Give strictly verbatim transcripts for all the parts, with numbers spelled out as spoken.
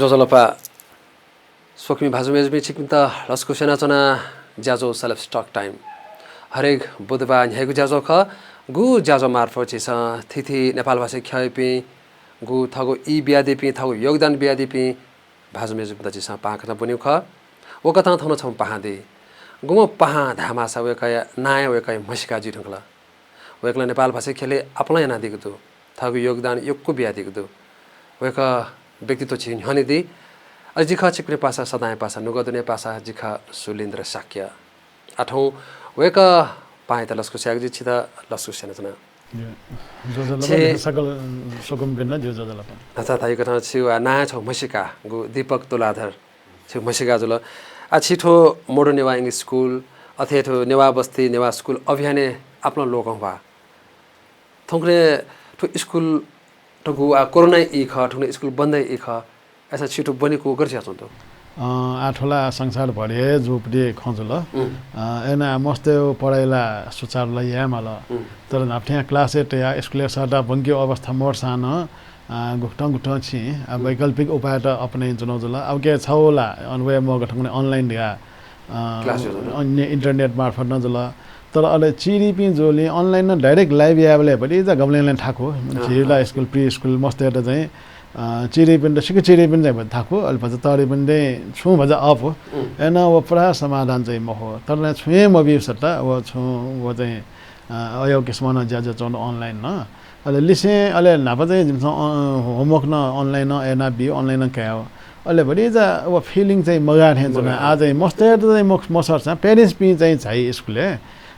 ज्वजलपा। स्वकुमि भाजु मय्जुपिं, छिकपिन्त लसकुस यानाच्वना ज्याझ्वः Celebs Talk Time। हरेक बुधबार न्ह्याइगु ज्याझ्वः खः। गु ज्याझ्वः मार्फत झीसं थीथी नेपालभाषी ख्यःयापिं, गु थःगु ई बियादीपिं, थःगु योगदान बियादीपिं भाजु मय्जुपिन्त झीसं पाहां कथं ब्वनीगु खः। वकथं थौं नं छम्ह पाहां दी। गुम्ह पाहां धायेमाःसा वय्कःया नां हे वय्कःया म्हसीका जुइ धुंकल। वय्कलं नेपालभाषी ख्यलय् आपालं यानादीगु दु। थःगु योगदान यक्व बियादीगु दु। वय्कः व्यक्तित्व झी न्ह्यःने दी। अले जि खः छिकपिनि पासा, सदांया पासा, नुगः दुने पासा, जि खः सुलिन्द्र शाक्य। आः थौं वय्कः पाहांयात लसकुस यायेगु, जिं छित लसकुस यानाच्वना। ज्वजलपा, सकल स्वकुमिपिन्त ज्वजलपा। अच्छा, थ्व कथं छिगु नां हे छगू म्हसीका, गु दीपक तुलाधर। छिगु म्हसीका जुल। आः छि थ्व Modern Newa English School, अथे थ्व नेवाः बस्ती नेवाः स्कूल अभियानय् आपालं लोकंह्वाः। थौंकन्हय् थ्व स्कूल, थुगु आः कोरोनाया ई खः, थुगु स्कूल बन्दया ई खः। अय्सां छि थ्व ब्वनेकू गथे जुयाच्वंगु दु? अ, आः थ्व ला संसारभर हे जूगु खँ जुल। उम्। अ, अय्नं मस्तय् पढाइ ला सुचारु ला यायेमाल। उम्। तर न्हापा थें क्लासय् तयाः स्कूलय् सःता ब्वंकेगु अवस्था मदुसां नं, अ, गुकथं गुकथं छिं, अ, उम्। वैकल्पिक उपायत अपनाइ च्वनागु जुल। आः उकी छगू ला अन वये मगाः, थौंकन्हय् online धकाः, अ, class जुल। अन्य internet मार्फत नं जुल। तर अले चिधीपिं जूलिं online नं direct live यायेबलय् भतिचा गबलें ला थाकु। अँ, झी ला अँ। स्कूल, pre school मस्तय्त चाहिँ, अ, चिधीपिन्त, सिक्क चिधीपिन्त चाहिँ भचा थाकु, अले भचा तःधिपिन्त चाहिँ छुं भचा अःपु। उम्। अय्नं व पुरा समाधान चाहिँ मखु। तर नं छुं हे मब्यूसा त व छुं व चाहिँ, अ, अय् किसिमं नं ज्याझ्वः च्वंगु दु online नं। अले लिसें अले न्हापा चाहिँ जिमिसं, अ, homework नं online नं यानाबी, online नं कायेगु। अले भतिचा व feeling चाहिँ मगाः थें च्वना। मगाः। आः चाहिँ मस्तय्त चाहिँ मख-, मसःसां parents पिं चाहिँ झाइ स्कूलय्,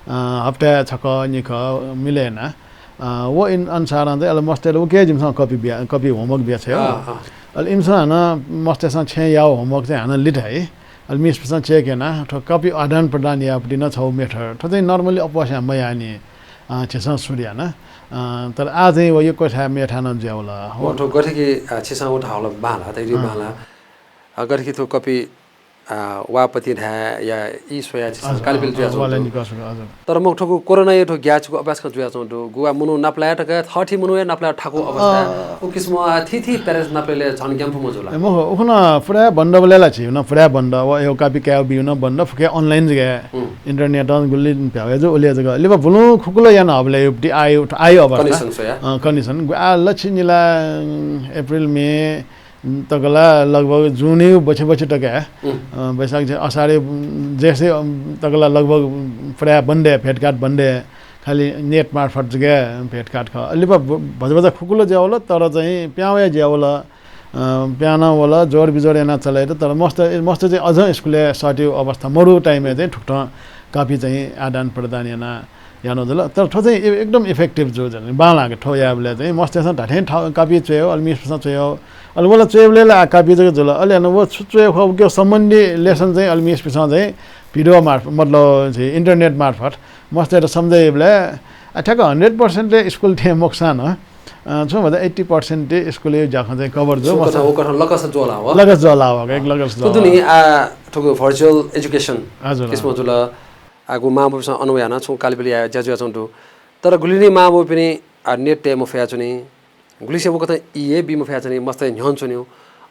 अ, हप्ताय् छकः निकः मिले याना। अ, व इन-, अनुसारं चाहिँ अले मस्तय्त उकी जिमिसं copy बिया, copy homework बियाछ्वया। अँ, अँ। अले इमिसं हानं मस्तय्सं छेँय् याःगु homework चाहिँ हानं लिधाइ। अले मिसपिसं check याना, थ्व copy आदान प्रदान यायेगु पति नं छगू method। थ्व चाहिँ normally अप्वःसां मयाःनि, अ, झीसं सुरु याना। अ, तर आः चाहिँ व यक्व थाय् मेथाय् नं जुयावल। व थ्व गथे कि, अ, झीसं व धाःगु ला बांला, धैर्य अँ। बांला। अ, गथे कि थ्व copy, अ, वाःपति धायेया ई स्वयाः झीसं हजुर, कालिपिल अँ, जुयाच्वंगु वाला दु। निकः सुरु, हजुर। तर मखु थ्व कोरोनाया थ्व ग्याःचिकु अभ्यास खँ जुयाच्वंगु दु। गुवा मनू नापलाये तक थःथी मनूया नापलाये थाकु अवस्था। अँ। उकिसं थीथी parents नापलाये झन ग्यानापुम्ह जुल। ए, मखु, उखुन्हु पुरा बन्द बलय् ला झीगु नं पुरा बन्द, व एगु copy कायेगु बीगु नं बन्द, फुक्क online जक। हुँ। Internet नं गुलि भ्याउ हे जू, उलि जक। लिपा बुलुं खुकुल याना हबलय् उबलय् आइ, आइ अवस्था। Condition स्वया। अँ, condition। आ, लछि निला, अँ, April, May, तक ला लगभग June बछि बछि तक हे, उम्। अ, वैशाख, जेठ, असारे, उम्, जेठसे, उम्, तक ला लगभग, उम्, प्रायः बन्द हे, भेटघाट बन्द हे, खालि net मार्फत जक हे भेटघाट खः। अले लिपा भ-, भचा भचा खुकुल जुयावल, तर चाहिँ पिहां वये जुयावल, अ, पिहां नं वल, जोड बिजोड याना चले यात, तर मस्त, मस्त चाहिँ अझ स्कुलय् सःतेगु अवस्था मदुगु time-य् चाहिँ थुकथं copy चाहिँ आदान प्रदान याना याना जुल। तर थ्व चाहिँ ए-, एकदम effective जू, बांलाक थ्व यायेबलय् चाहिँ मस्तय्सं धात्थें ठ-, copy च्वयेगु, अले मिसपिसं च्वयेगु। अले व ला च्वयेबलय् ला copy जक जुल। अले व छु च्वयेगु खः, उकिया सम्बन्धी lesson चाहिँ अले मिसपिसं चाहिँ video मार्फ-, मतलब चाहिँ internet मार्फत मस्तय्त सम्झाइबलय्, आ, ठ्याक्क hundred percent स्कुल थें मखुसां नं, अ, छुं भचा eighty percent स्कुलया ज्याखँ चाहिँ cover जू। छुं कथं, मस्त व कथं लकस ज्वला वः। लकस ज्वला वः, एक लकस ज्वला वः। आ, थुगु virtual education हजुर, किसिम हजुर। जुल। आः गु मांबौपिसं अन वयाः नं छुं कालिपिल याये ज्या जुयाच्वंगु दु। तर गुलिनि मांबौपिनि, आ, net तये मफयाच्वनी, गुलिसिया व कथं ई हे बी मफयाच्वनी, मस्तय् न्ह्यःने च्वनी।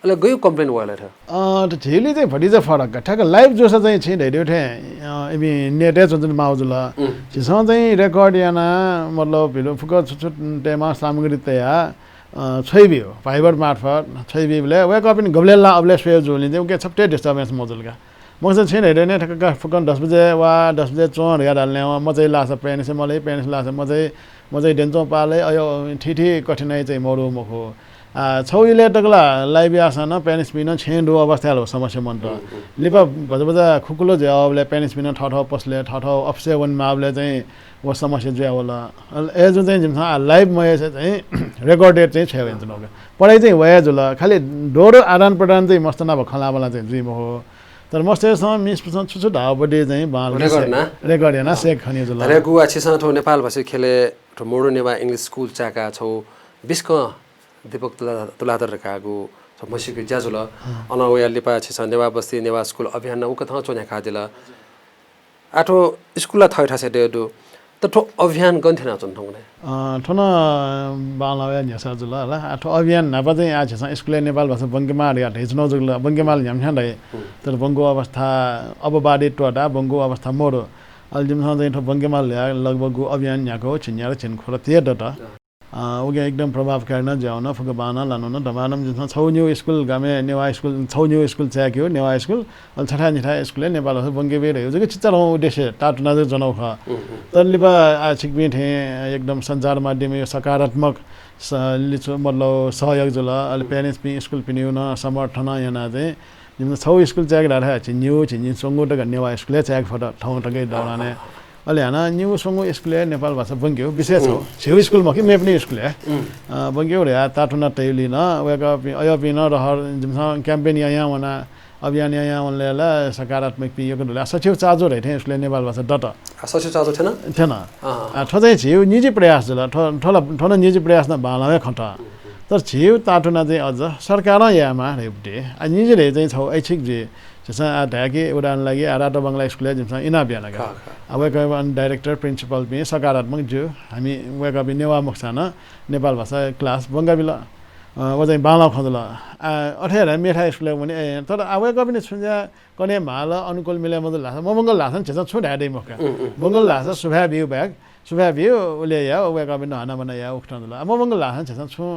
अले गय् complain वल थ्व? अ, त झीगुलिइ चाहिँ भतिचा फरक का। ठ्याक्क live जूसा चाहिँ छिं धयादीगु थें, अ, इमि net हे च्वनाच्वने माःगु जुल। उम्। झीसं चाहिँ record याना, मतलब, video फुक्क छु छु तयेमाः सामग्री तयाः, अ, छ्वयाबिउ, Viber मार्फत छ्वयाबीबलय् वय्कःपिनि गबलय् लाः अबलय् स्वये जूगुलिं चाहिँ उकी छुट्टै disturbance मजुल का। मखुसा छिं धयादीगु थें ठ्याक्क फुक्कं दस बजे वा, दस बजे च्वं धकाः धाल नं, मचाइ लाःसा प्यानिसे मलाइ, प्यानिसे लाःसा मचाइ, मचाइ द्यने च्वं पालय् अय् थीथी कठिनाइ चाहिँ मरु मखु। आ, छगू इलय् तक ला live याःसां नं प्यानिसपिं नं छेँय् दुगु अवस्थाय् ला समस्या मन्त। हुँ, हुँ। लिपा भचा भचा खुकुल जुयावःबलय् प्यानिसपिं नं थःथः पसलय्, थःथः अफिसय् वनेमाःबलय् चाहिँ व समस्या जुयावल। अले अय्जूगुलिं चाहिँ जिमिसं आ live मयासें चाहिँ recorded चाहिँ छ्वया वयाच्वनागु। पढाइ चाहिँ वया जुल, खालि दोहोरो आदान प्रदान चाहिँ मस्त नाप खँल्हाबल्हा चाहिँ जुइ मखु। तर मस्तय्सं मिसपिसं छु छु धाःगु पति चाहिँ बांलाक record याना? Record याना save खने जुल। धयागु आ छिसं थ्व नेपालभाषी ख्यलय् थ्व Modern Newa English School चाय्काः छगू बिस्कं दीपक तुला-, तुलाधर धकाःगु छगू म्हसीका ज्या जुल। अँ। अन वयाः लिपा छिसं नेवाः बस्ती नेवाः स्कुल अभियान नं उकथं च्वन्ह्याकादिल। आः थ्व स्कुल ला थःथःसय् दय् दु। त थ्व अभियान गन थ्यनाच्वन थौंकन्हय्? अ, थ्व नं बांलाःया न्ह्यसः जुल हला। आ, थ्व अभियान न्हापा चाहिँ आ झीसं स्कुलय् नेपाल भाषा ब्वंकेमाः धयाः धयाच्वनागु जुल। ब्वंकेमाल न्ह्याम्ह न्ह्याम्ह धाइ। तर ब्वंकेगु अवस्था अबबाधित त्वःता ब्वंकेगु अवस्था मदु। अले जिमिसं चाहिँ थ्व ब्वंकेमाल धयाः लगभग अभियान न्ह्याकागु झिंन्यादँ झिंखुदँ हे दत। अ, उकिं एकदम प्रभावकारी नं जुयावन, फुक्क बांलाः नं लान। दमादम जिमिसं छगू निगू स्कुल गामय् नेवाः स्कुल, छगू निगू स्कुल चाय्‌केगु नेवाः स्कुल, अले छथाय् निथाय् स्कुलय् नेपाल भाषा ब्वंके बी धयागु जक चिचाधंगु उद्देश्य ताःतुना जक च्वनागु खः। तर लिपा आ छिकपिं थें एकदम सञ्चार माध्यमया सकारात्मक स-, लिचु मतलब सहयोग जुल। अले parents पिं स्कुलपिनिगु नं समर्थन यानाः चाहिँ जिमिसं छगू स्कुल चाय्‌के धाःसा झिंनिगू झिंनिस्वंगू तक नेवाः स्कुलय् चाय्‌के फत थौं तकया दौरानय्। अले हानं निगू स्वंगू स्कुलय् नेपाल भाषा ब्वंकेगु विशेष हो। झीगु स्कुल मखु, मेपिनि स्कुलय्, अ, ब्वंकेगु धयाः ताःतुना तयागुलिं नं वय्‌कःपिं, अय्‌पिं नं रहर जिमिसं campaign यायां वना, अभियान यायां वनलय् ला सकारात्मक पिं यक्व दु। आ सछिउ चाजु धइथें स्कुलय् नेपाल भाषा दत। आ सछिउ चाजु थ्यन? थ्यन। अँ। आ, थ्व चाहिँ झीगु निजी प्रयास जुल। थ्व, थ्व ला, थ्व नं निजी प्रयास नं बांलाः हे खँ। तर झीगु ताःतुना चाहिँ अझ सरकारं यायेमाः धइगु दु। आ, निजी धइगु चाहिँ छगू ऐच्छिक जुइ। झीसं आ धाय्‌के उदाहरण लागि आ रातो बंगला स्कुलय् जिमिसं इनाप याना का। खः, खः। आ वय्‌कःपिं अन director, principal पिं सकारात्मक ज्यू। हामी वय्‌कःपिं नेवाः मखुसां नं नेपाल भाषा class ब्वंका बिल। अ, व चाहिँ बांलाः खँ जुल। आ, अथे हे धाये मेथाय् स्कुलय् वने, ए, तर आ वय्‌कःपिनि छुं ज्या कने म्हाल, अनुकूल मिले मजुल धाःसा, मब्वंकल धाःसा नं झीसं छुं धाये दइ मखु का। ब्वंकल धाःसा सुभाय् ब्यू बाहेक, सुभाय् ब्यू, उले या, वय्‌कःपिन्त हनाबना या, उकथं जुल। आ, मब्वंकल धाःसा नं झीसं छुं,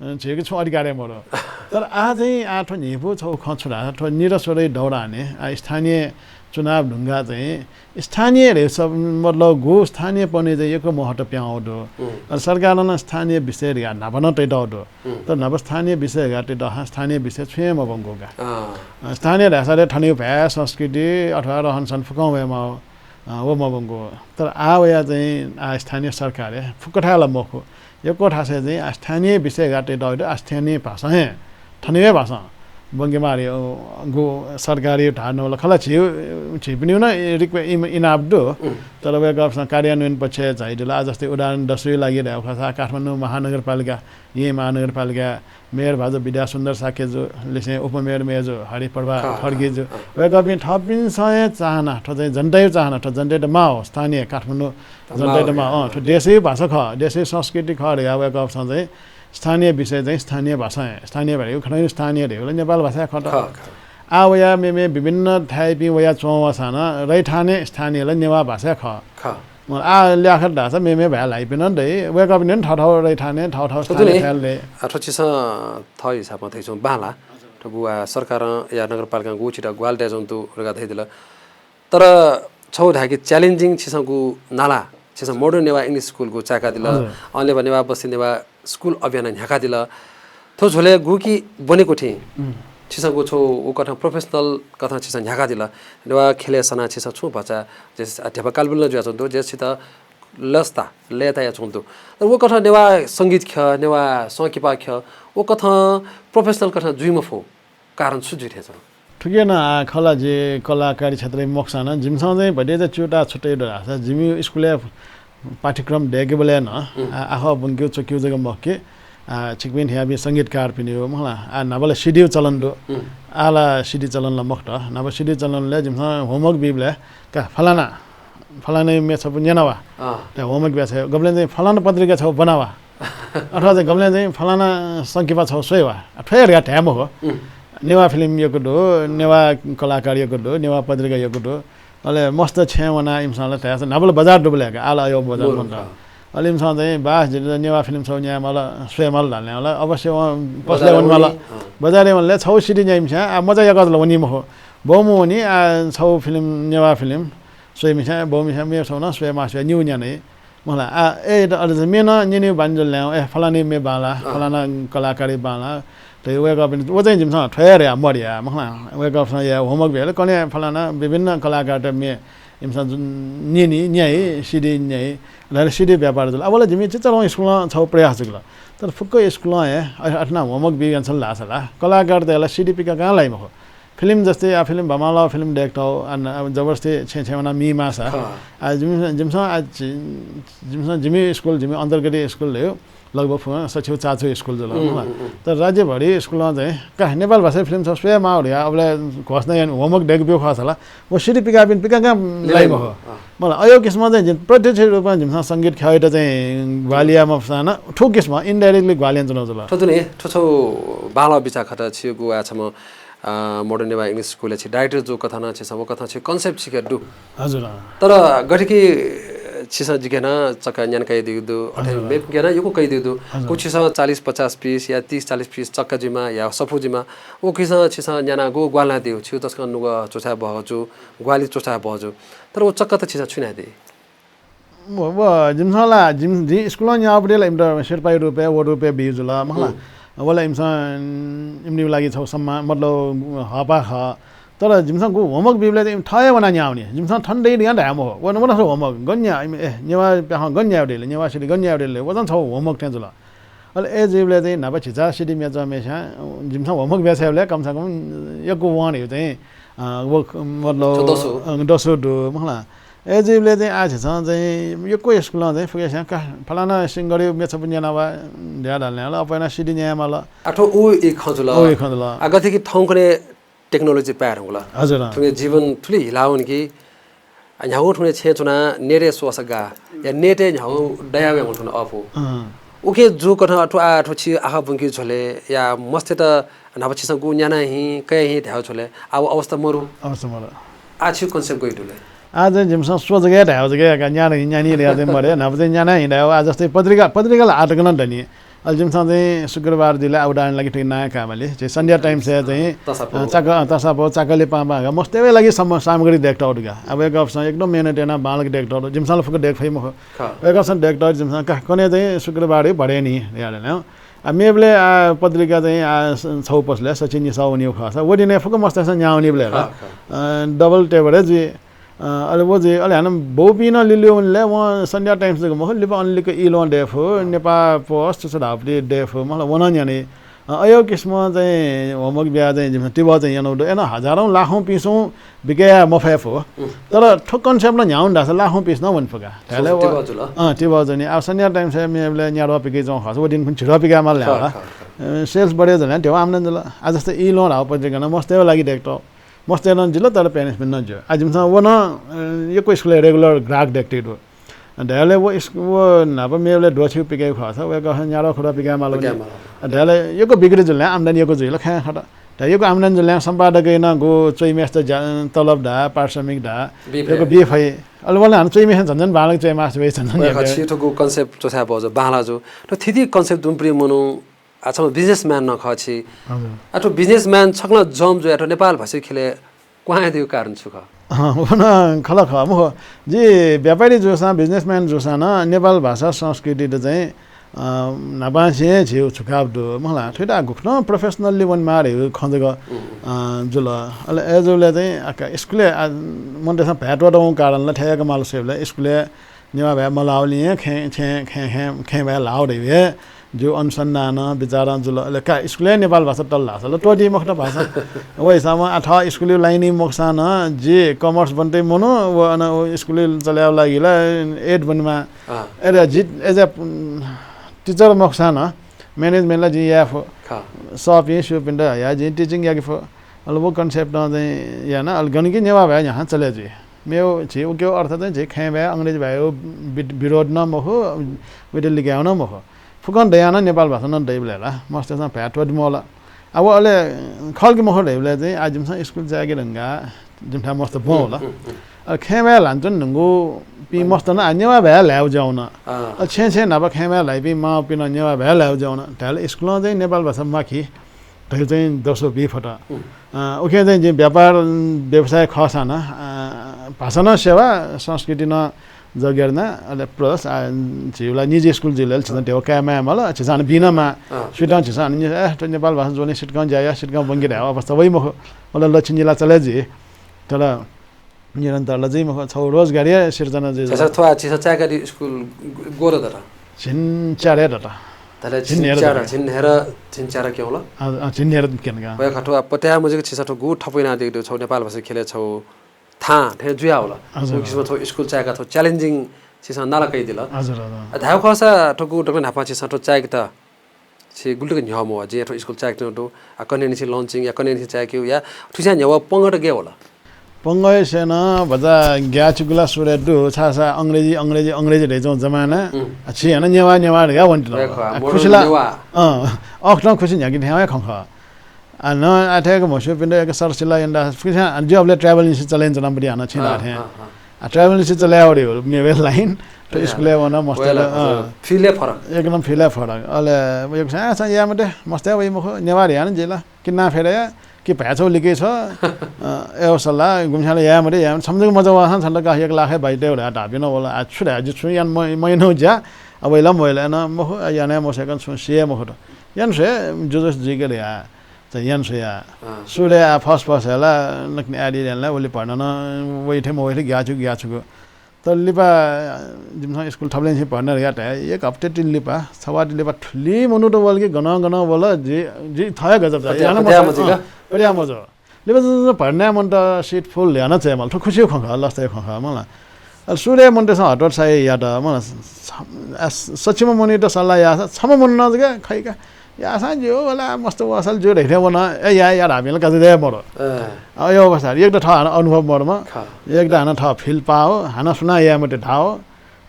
अ, झीके छुं अधिकार हे मदु। तर आ चाहिँ आ थ्व न्हिपु छगू खँ छु धाःसा, थ्व निरस्वरया दौरानय् आ स्थानीय चुनाव धुंकाः चाहिँ स्थानीय धइगु सब मतलब गु स्थानीयपनय् चाहिँ यक्व महत्व पिहां वःगु दु। अले सरकारं नं स्थानीय विषय धकाः न्हापा नं तयातःगु दु। तर न्हापा स्थानीय विषय धकाः तयातःसां स्थानीय विषय छुं हे मब्वंगु का। अँ। अ, स्थानीय धाःसा ले थनयागु भाय्, संस्कृति अथवा रहनसहन फुक्कं वयेमाः, अ, व मब्वंगु। तर आ वया चाहिँ आ स्थानीय सरकारय् फुक्क थाय् ला मखु। यक्व थासय् चाहिँ आ स्थानीय विषय धकाः तयातःगु दु, आ स्थानीय भाषां हे, थनयागु हे भाषां ब्वंकेमाः धइगु सरकारी धाःगु नं खः ला, झी, झीपिनिगु नं रिक्वे-, इम-, इनाप दु। तर वय्‌कःपिन्सं कार्यान्वयन पक्षय् झायादिल। आ जस्तै उदाहरण दसुया लागि धायेगु खःसा काठमाडौं महानगरपालिका, येँ महानगरपालिका, मेयर भाजु विद्यासुन्दर शाक्यजु लिसें उपमेयर मय्‌जु हरिप्रभा खड्गीजु, वय्‌कःपिं थःपिन्सं हे चाहना, थ्व चाहिँ जनताया चाहना, थ्व जनतायात माः हो, स्थानीय काठमाडौं जनतायात माः हो। अँ, थ्व देशया भाषा खः, देशया संस्कृति खः धयाः वय्‌कःपिन्सं चाहिँ स्थानीय विषय चाहिँ स्थानीय भाषां हे, स्थानीय भाषा खः, स्थानीय धइगु ला नेपाल भाषा खः। आ वया मेमे विभिन्न थाय्‌पिं वया च्वंवःसां नं रैथाने स्थानीय ला नेवाः भाषा खः। खः। आ ल्याखत धाःसा मेमे भाय् ल्हाइपिं नं दइ, वय्‌कःपिं नं थःथःगु रैथाने थःथःगु स्थानीय थाय् ल्हाइ। आ, थ्व छिसं थः हिसाबं धयाच्वंगु बांलाः। थ्व बुवा सरकारं या नगरपालिकां गु छितः ग्वाहालि तयाच्वंगु दु धकाः धयादिल। तर छगू धाय्‌के challenging छिसं गु नाला, छिसं Modern नेवाः English School गु चाय्‌कादिल, अले नेवाः बस्ती नेवाः स्कुल अभियान न्ह्याकादिल। थ्व झ्वलय् गुकी ब्वनेगु थें छिसं गु छगू व कथं professional कथं छिसं न्ह्याकादिल। नेवाः ख्यलय् सनाः छिसं छुं भचा जे ध्यबा कालबिल नं जुयाच्वंगु दु, जे छितः लसता, लय्‌तायाच्वंगु दु। तर व कथं नेवाः संगीत ख्यः, नेवाः संकिपा ख्यः, व कथं professional कथं जुइ मफु। कारण छु जुइ थें च्वं? थुकी नं आ, खः ला, जि कलाकारी क्षेत्रय् मखुसां नं जिमिसं चाहिँ भतिचा च्यूताः छु तयागु दु धाःसा, जिमि स्कुलय् पाठ्यक्रम दय्‌केबलय् नं, आ, आखः ब्वंकेगु च्वकेगु जक मखु कि, आ, छिकपिं थें याःपिं संगीतकारपिनिगु, मखु ला, आ, न्हापा ला CD चलन दु। आ ला CD चलन ला मखुत। न्हापा CD चलनलय् जिमिसं homework बीबलय् का फलाना, फलानाया म्ये छपु न्यना वा। अँ। त homework बिया छ्वये, गबलें चाहिँ फलाना पत्रिका छपु ब्वना वा। अथवा चाहिँ गबलें चाहिँ फलाना संकिपा छपु स्वये वा। आ, थ्व हे धकाः धाये मखु। नेवाः film यक्व दु, नेवाः कलाकार यक्व दु, नेवाः पत्रिका यक्व दु। अले मस्त छेँय् वनाः इमिसं ला धाःसा न्हापा ला बजार दुबलय् का, आ ला अय् बजार मन्त। अले इमिसं चाहिँ बास जितः नेवाः film छपु न्याये माल, स्वये माल धालन्याः ला अवश्य वं पसलय् वने माल। बजारय् वनले छगू CD न्याइम्हस्यां आ मचा याकःचा ला वनी मखु। बौम्ह वनी आ छगू film, नेवाः film स्वइम्हस्यां, बौम्हस्यां म्ये छगू नं स्वये मास्ति, निगू न्याना। मखु ला, आ, ए, अले चाहिँ म्ये नं न्यनेगु बानी जुल ला, ए, फलानाया म्ये बांलाः, फलाना कलाकारया बांलाः। त वय्‌कःपिं, व चाहिँ जिमिसं थ्व हे धयाः मधया, मखु ला, वय्‌कःपिन्सं याये homework बियाबलय् कन्हय् फलाना विभिन्न कलाकारत म्ये इमिसं जुन न्यनी, न्याइ, CD न्याइ, अले CD व्यापार जुल। अबलय् जिमि चिचाधंगु स्कुलं छगू प्रयास जुल। तर फुक्क स्कुलं हे अ-, अथे नं homework बी यानाछ्वल धाःसा ला, कलाकारतय्‌त ला CD पिकाकां लाइ मखु। फिल्म जस्तै, आ, फिल्म भमाल, फिल्म देख्थौ, आ, न, आ, जबरजस्ती छेँ छेँ वना मी मासा। खः। आ, जिमि-, जिमिसं, आ, जि-, जिमिसं जिमि स्कुल, जिमि अन्तर्गत स्कुल धयो, लगभग फुक्कं सच्छि चाच्छि स्कुल जुल, उम्, मला। उम्, उम्। तर राज्यभरि स्कुलं चाहिँ का नेपाल भाषा फिल्म छ स्वये माउ रे, अबले घोषणा यान homework देख ब्यू खः छला। व सिडी पिका बिन पिका का लाई मखो। अँ। मला अयो किसिम चाहिँ जिन प्रत्यक्ष रूपमा जिमिसं संगीत ख्याइत चाहिँ ग्वालिया मफसाना, ठु किसिम indirectly ग्वालियन चुनौ जुल। ठो तुने, ठो छौ बाला बिचा खत छिगु आ छम अ, Modern Newa English School या छि director जू कथं नं छिसं व कथं छि concept छिके दु। हजुर, अँ। तर गथे कि छिसं जिके नं चक्क न्यान कयादिउ दु, अथे हजुर, अँ। मेपिके नं यक्व कयादिउ दु। हजुर। व छिसं चालीस पचास piece या तीस चालीस piece चक्क जिमा या सफू जिमा, व किसं छिसं न्यानागु ग्वाला दिउ, छि तसकं नुगः च्वछाये बहःजु, ग्वाली च्वछाये बहःजु। तर व चक्क त छिसं छुइनादी। व, व जिमिसं ला, जिम-, जिं स्कुलं न्याःबलय् ला इमित सिरपाई रूपय्, व रूपय् बियु जुल, मखला। हुँ। व ला इमिसं, इमिनि लागि छौ सम्मान, मतलब, हःपाः खः। तर जिमिसं गु homework बिबलय् त इमि थः हे वना न्याःवनी। जिमिसं थन दइ धयां धाये मखु। व न, व न छौ homework। गन न्या, इमि, ए, नेवाः प्याखं गन न्यायेगु दइ ले, नेवाः सिडी गन न्यायेगु दइ ले, व नं छौ homework थें जुल। अले अय् जुइबलय् चाहिँ न्हापा झिचा सिडी म्ये च्वंम्हेस्यां, जिमिसं homework ब्याहा छायेबलय् कम से कम यक्व वं धइगु चाहिँ, अ, व, मतलब, छौ दसु। अ, दसु दु, मखला। अय् जुइबलय् चाहिँ आः झीसं चाहिँ यक्व स्कुलं चाहिँ फुकेस्यां का फलाना सिंगरया म्ये छपु न्यना वा धया धाल न्याल, अप्वयाना सिडी न्याये माल। आः थ्व उ ई खँ जुल। उ ई खँ जुल। आः गथे कि थौंकन्हय् technology पाये धुंकल। हजुर, अँ। थुके जीवन थुलि हिला वन कि, आ, न्ह्यागु थुने छेँ च्वना net-य् स्वःसा गा, या net-य् न्ह्यागु दया वये धुंकल अःपु। अँ। उके जू कथं अथवा आः थ्व छि आखः ब्वंकी झ्वलय् या मस्तय्त न्हापा छिसं गु न्याना हिं, कया हिं धायेगु झ्वलय् आः व अवस्था मरु। अवस्था मरु। आः छिगु concept गय् दु ले? आः चाहिँ जिमिसं स्व जक धायेगु जक का न्याना हिं न्यानी धया चाहिँ मरे, न्हापा चाहिँ न्याना हिं धायेगु। आः जस्तै पत्रिका, पत्रिका ला आः तक नं दनि। अले जिमिसं चाहिँ शुक्रबार दिले आः उदाहरण लागि थुकी नां कायेमाली। चाहिँ Sunday Times-य् चाहिँ, तसापो। अ, चाक-, अ, तसापो, चाकले पां पां का, मस्तय् लागि सम-, सामग्री देख्तौ दु का। आः वय्कःपिसं एकदम मेहनत याना बांलाक देख्तौ दु। जिमिसं ला फुक्क देख फइ मखु। खः। वय्कःपिसं देख्तौ दु, जिमिसं का कन्हय् चाहिँ शुक्रबार भरे नि धया धाल। आः मेबलय् आः पत्रिका चाहिँ आः स-, छौ पसलय् सछि निसः वनीगु खःसा, व दिनय् फुक्क मस्तय्सं न्याः वनीबलय् ला, खः, खः। अ, double टेबलय् जुइ। अ, अले व जुइ, अले हानं बौपिं नं लिलि वनेबलय् वं Sunday Times जक मखु, लिपा अन लिक्क इलों दयेफु, नेपाल पोस्ट छु छु धाःपति दयेफु, मतलब व नं न्यनी। अ, अयो किसिमं चाहिँ homework ब्याहा चाहिँ जिमिसं तिबः चाहिँ यानागु दु। अय्नं हजारौं लाखौं piece-ं बिके याये मफयेफु। उम्। तर थ्व concept नं न्ह्यावन धाःसा लाखौं piece नं वने फु का। धायेबलय् व, तिबः जुल। अँ, तिबः जुनि। आः Sunday Times-य् मेबलय् न्याद्वः पिके च्वं खःसा व दिं खुन्हु झिद्वः पिकाये माल खः, ला। खः, खः। अ, sales बढे जुल, ध्यबा आम्दानी जुल। आः जस्तै इलों धाःगु पत्रिका नं मस्तय् लागि देख्तौ। मस्तय् नं जिल, तर parents-पिं नं ज्यू। आः जिमिसं व नं, अ, यक्व स्कुलय् regular ग्राहक देख्तौ दु। धायेबलय् व स्कु-, व न्हापा मेबलय् द्वःछि पिकायेगु खःसा, वय्कःपिसं न्याद्वः खुद्वः पिकाये माल वने। पिकाये माल। धायेबलय् यक्व बिक्री जुल, आम्दानी यक्व जुल, खँय् खत। धायेबलय् यक्व आम्दानी जुल, सम्पादकय् नं गु च्वइम्हेसित ज्या-, तलब धा, पारिश्रमिक धा, बी फइ। यक्व बी फइ। अले व नं हानं च्वइम्हेसित झन झन बांलाक च्वयेमास्ति वइ, झन झन वय्कः यक्व। छि थुगु concept च्वछाये बहःजु, बांलाजु। थ्व थीथी concept दुम्ह प्रिय मनू आः छम्ह businessman नं खः छि। हजुर। आः थ्व businessman छकलं जम जुयाः थ्व नेपाल भाषा ख्यलय् क्वहां दइगु कारण छु खः? अँ, व नं खला खः, मखु। जि व्यापारी जूसां, businessman जूसां नं नेपाल भाषा संस्कृतित चाहिँ, अ, न्हापांसे हे झीगु झुकाव दु, मखला। थुइत गुकथं professionally वनेमाः धइगु खँ जक, उम्। अ, जुल। अले अय्जूबलय् चाहिँ आः का स्कुलय्, आ, मनूतय्सं भाय् त्वःतावंगु कारणं ला थथे याका माल स्वयेबलय् स्कुलय् नेवाः भाय् मल्हाःबलय् हे खँय्, खँय्, खँय्, खँय् भाय् ल्हाः धइगु हे जिगु अनुसन्धानं, विचारं जुल। अले का स्कुलय् नेपाल भाषा तल धाःसा ला त्वःती मखुत भाषा। व हिसाबं आः थः स्कुलय् line-य् मखुसां नं जि commerce ब्वनेत मनू, व अन व स्कुलय् चले यायेगु लागि ला aid ब्वनेमाः। अँ। अले जि as a, उम्, teacher मखुसां नं management ला जिं याये फु। खः। सःपिं स्यूपिन्त हयाः जिं teaching याके फु। अले व concept-ं चाहिँ याना, अले गन कि नेवाः भाय् न्ह्याः चले जुइ। मेगु झी उकिया अर्थ चाहिँ झी खँय् भाय्, अंग्रेजी भाय्‌या वि-, विरोध नं मखु, विरोध लिकायेगु नं मखु। फुक्कं दयाः नं नेपाल भाषा नं दइबलय् ला मस्तय्सं भाय् त्वःती मवल। आः व अले खः कि मखु धइबलय् चाहिँ आः जिमिसं स्कुल जायेके धुंकाः जिमिथाय् मस्त ब्वं वल। उम्, उम्, उम्। अले खँय् भाय् ल्हानाच्वने धुंकूपिं मस्त नं आः नेवाः भाय् ल्हायेगु जुयावन। अँ। अले छेँय् छेँय् न्हापा खँय् भाय् ल्हाइपिं मांपिं नं नेवाः भाय् ल्हायेगु जुयावन। धायेबलय् स्कुलं चाहिँ नेपाल भाषा माखी धइगु चाहिँ दसु बी फत। उम्। अ, उकिं चाहिँ जिं व्यापार, व्यवसाय खःसां नं, अ, भाषा नं सेवा, संस्कृति नं जगेर्ना, अले plus, अ, झीगु ला निजी स्कुल जुइबलय् झीसं ध्यबा काये माये माल, झीसं हानं बी नं माः। अँ। सुयातं झीसं हानं नि-, ए, थ्व नेपाल भाषा ज्वने सितकं ज्या या, सितकं ब्वंके धायेगु अवस्था वइ मखु। अले लक्ष्य निला चले जुइ। तर निरन्तर ला जुइ मखु, छगू रोजगारी हे सिर्जना जुइ। अच्छा, थ्व आः झीसं चाय्कादीगु स्कुल ग्वः दत? झिंच्यादँ दत। धाःसा झिंन्हय्‌दँ, झिंच्यादँ, झिंन्हय्‌दँ, झिंच्यादँ क्यं वल। अ, अ, झिंन्हय्‌दँ क्यन का। वय्‌कः थ्व पत्याः मजिक छिसं थ्व गु थप यानादीगु दु, छौ नेपाल भाषा ख्यलय् छौ थां थें जुयावल। हजुर, उ किसिमं हजुर। छौ स्कुल चाय्‌का थ्व challenging छिसं नाला कयादिल। हजुर, हजुर। अ, धायेगु खःसा थ्व गु दकले न्हापां छिसं थ्व चाय्‌केत छि गुलि तक न्ह्यः मवः, जिं थ्व स्कुल चाय्‌केत नं दु, आ, कन्हय् निसें launching या कन्हय् निसें चाय्‌केगु या थुसियां न्ह्यः पंगः त गय् वल? पंगःयासें नं भचा ग्याःचिकु ला सुरु हे दु, छाय्‌धाःसा अंग्रेजी, अंग्रेजी, अंग्रेजी धयाच्वंगु जमाना। उम्। आ, छि हानं नेवाः, नेवाः धकाः वनेत नं। वय्‌कः, आ, मोरो खुसि ला, नेवाः। अँ, अःखतं खुसि न्ह्याके थें हे खँ खः। आ, न, आ, थेक म्हस्यूपिन्त एक सरसिला यन्दा, फुक्कसियां, आ, ज्यू अबलय् travel agency चले यानाच्वनाम्ह दु हानं छिं धाःथें। अँ, अँ। आ, travel agency चले याः वःगु मेवय् line, थ्व स्कुलय् वन, मस्त, अँ। Feel हे फरक। एकदम feel हे फरक। अले, एक सां, सां याये मते, मस्त हे वइ मखु, नेवाः धयाः नं जिं ला, कि नां फेर या, कि भाय् छौ लिक्क छ, अ, अय् सल्लाह, गुम्हस्यां ला याये मते, याये मते, छम्ह जक मजा वःसां छन्त का एक लाख हे बाइते वल, धाःपिं नं वल, आ, छु धाये, जि छुं याना म-, मयानागु ज्या, आ, वइ ला मवइ ला, अन मखु, आ, याना हे मस्वय्‌कं छुं सिइ हे मखुत। याना स्वये, जुजुस जुइके धयाः। चाहिँ याना स्वया। अँ। सुरुइ आ first first हे ला नकतिनि आइडिया याना ला, वलि भर्ना नं वइ थें मवइ थें ग्याःचिकु ग्याःचिकु। तर लिपा जिमिसं स्कुल थबलेंनिसें भर्ना यात हे, एक हप्ता तिनि लिपा, छवाः तिनि लिपा थुलि मनूत वल कि गनं गनं वल, जि, जि थः हे गजब जुल। पत्याः, याना पत्याः मजू, मजू का? अँ, पत्याः मजू। लिपा जुजुं भर्ना याये मनूत seat full याना चाहिँ मला, थ्व खुसिया खँ खः, लसताया खँ खः मला। अले सुरुइ मनूतय्‌सं हतोत्साह यात मला, छ-, आ, सच्चिम्ह मनूयात सल्लाह याःसा छम्ह मनू नं जक खइ का, याःसां ज्यू वल, मस्त वःसा ला ज्यू धइथें वन, ए, या, या धाःपिं ला काजु दये मरु। अँ। अ, अय् अवस्था, एक त थः हानं अनुभव मदुम्ह, खः। एक त हानं थः feel पाः, हानं सुनां याये मते धाः।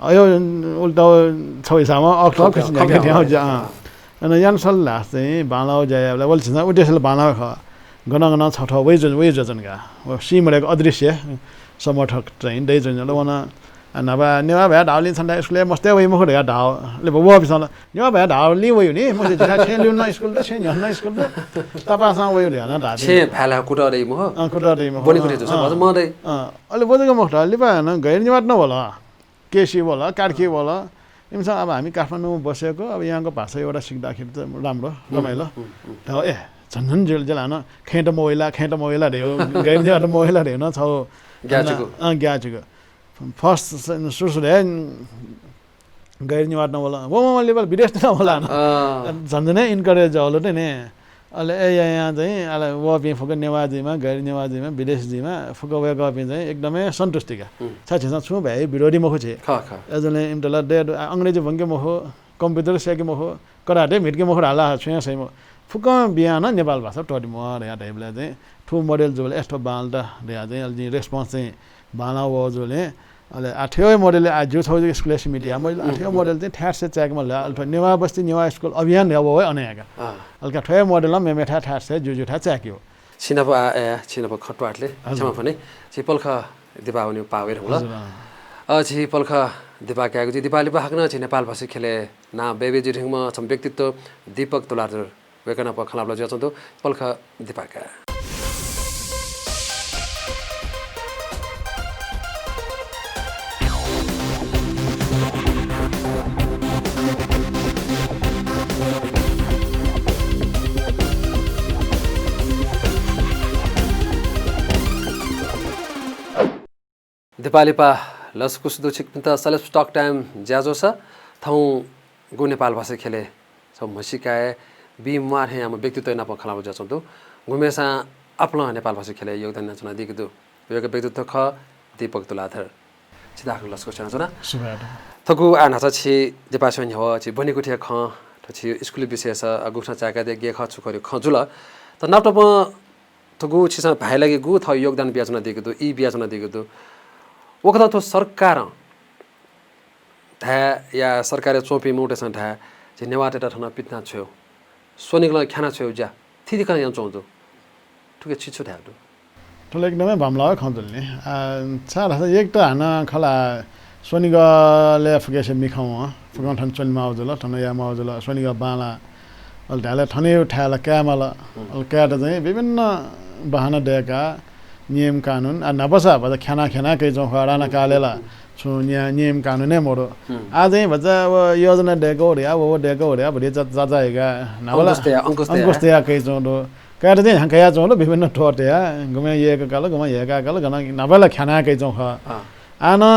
अय् उल्टा छौ हिसाबं अःखतं खुसि न्ह्याके थें ज्या, अँ। अन याना सल last चाहिँ बांलाःगु ज्या यायेबलय् वल झीसं उद्देश्य ला बांलाःगु खः। गनं गनं छथः वइ जुल, वइ जुल का। व सी मदय्‌क अदृश्य समर्थक चाहिँ दइ जुल। वन आ, न्हापा नेवाः भाय् धाःगुलिं छन्त स्कुलय् मस्त हे वइ मखु धकाः धाः। अले वःपिन्सं ला, नेवाः भाय् धाःगुलिं वइ नि, मखुसा जिथाय् छेँय् ल्यूने नं स्कुल दु, छेँय् न्ह्यःने नं स्कुल दु, तापाःसां वइ धयाः नं धाः। छेँय् भाय् ला कुतः दइ मखु। अँ, कुतः दइ मखु। ब्वने कुतः अँ, दइ, अँ। अले व जक मखुत, लिपा हानं गैर नेवाःत नं वल, केसी वल, कार्की वल। इमिसं अब हामी काठमाडौंमा बसेको, अब यहाँको भाषा एउटा सिक्दाखेरि त राम्रो, रमाइलो। उम्, उम्, उम्। धाः, ए, झन झन जुल, जुल हानं खँय्‌त मवइ ला, खँय्‌त मवइ ला धयो, गैर नेवाःत मवइ ला धयो नं छौ। ग्याःचिकु। अँ, ग्याःचिकु। First स-, सुरु सुरु हे गैर नेवाःत नं वल। व, व, व लिपा विदेशत नं वल हानं। अँ। झन झन हे encourage जुल त नि। अले ए या, या चाहिँ, अले वःपिं फुक्क नेवाः जुइमा, गैर नेवाः जुइमा, विदेशी जुइमा, फुक्क वय्‌कःपिं चाहिँ एकदमै सन्तुष्टि का। उम्। छाय् झीसं छुं भाय् विरोधी मखु छि। खः, खः। अय्‌जूगुलिं इमित ला दया दु, आ, अंग्रेजी ब्वंके मखु, computer स्यंके मखु, कराटे म्हितके मखु धाल ला, छुं हे सइ मखु। फुक्कं बियां नं नेपाल भाषा त्वःते म्वाः धयाः धइबलय् चाहिँ थ्व model जूबलय् ए थ्व बांलात धयाः चाहिँ अले जिं response चाहिँ बांलाः वः जुल। अले आ थ्व हे model आ ज्यू छौ जक स्कुलय् सीमित याये मजिल। आ थ्व हे model चाहिँ थाय्‌से चाय्‌के माल। अले थ्व नेवाः बस्ती नेवाः स्कुल अभियान धयाः वः हे अन याका। अँ। अले का थ्व हे model नं मेमेथाय् थाय्‌से जुजुथाय् चाय्‌के हो। छिनाप आ, ए, छिनाप खँ त्वाःतले। हजुर। क्षमा फ्वने। छि पलख दिपा वनेगु पाः वये धुंकल। हजुर, अँ। अ, छि पलख दिपा कायेगु जुइ। दिपा लिपा हाकनं छि नेपाल भाषा ख्यलय् नां बय्‌बय् जुइ धुंकूम्ह छम्ह व्यक्तित्व दीपक तुलाधर वय्‌कः नाप खँ ल्हाबल्हा जुयाच्वंगु दु। पलख दिपा का। दिपा लिपा लसकुस दु छिकपिन्त। Celebs Talk Time ज्याझ्वलय् थौं गु नेपाल भाषा ख्यलय् छम्ह म्हसीका हे बी म्वाः थें याःम्ह व्यक्तित्वया नाप खँ ल्हाबल्हा जुयाच्वंगु दु। गुम्हेसां आपालं नेपाल भाषा ख्यलय् योगदान यानाच्वनादीगु दु। वय्‌कःया व्यक्तित्व खः दीपक तुलाधर। छितः हाकनं लसकुस यानाच्वना। सुभाय्। थुगु आः न्हाचः छि दिपायासें न्ह्यः छि ब्वनेगु थें खँ, थ्व छि स्कुलया विषयस, अ, गुकथं चाय्‌कादी, गय् खः, छु खः धइगु खँ जुल। तर नापनापं थुगु छिसं भाय् लागिगु थः योगदान बियाच्वनादीगु दु, ई बियाच्वनादीगु दु। वय्‌कलं थ्व सरकारं धाये या सरकारय् च्वंपिं मनूतय्‌सं धाये, झी नेवाःतय्‌त थन पितिना छ्वयेगु, स्वनिगलं ख्याना छ्वयेगु ज्या थीथी खँ यानाच्वंगु दु। थुके छि छु धायेगु दु? थ्व ला एकदमै बांमलाःगु खँ जुल नि। आ, छाय्‌धाःसा एक त हानं खला स्वनिगलय् फुक्कसिया मिखा वं, फुक्कं थन च्वनेमाःगु जुल, थन यायेमाःगु जुल, स्वनिगः बांलाः। अले धायेला थनयागु थाय् ला कायेमाल। अले कायेत चाहिँ विभिन्न बहाना दय्‌काः नियम कानुन, आ, न्हापासा भचा ख्याना ख्याना कयाच्वंगु खः, राणाकालय् ला छुं निया-, नियम कानुन हे मदु। आः चाहिँ भचा व योजना दय्‌कः धयाः, व, व दय्‌कः धयाः, भति चा-, चाचाय्‌काः न्हापा ला अंकुश तयाः, अंकुश तयाः। अंकुश तयाः कयाच्वंगु दु। कायेत चाहिँ ह्यां कयाच्वंगु दु विभिन्न थ्व तयाः, गुम्हं यय्‌काः काल, गुम्हं ह्यय्‌काः काल, गनं न्हापा ला ख्याना कयाच्वंगु खः। अँ। आः नं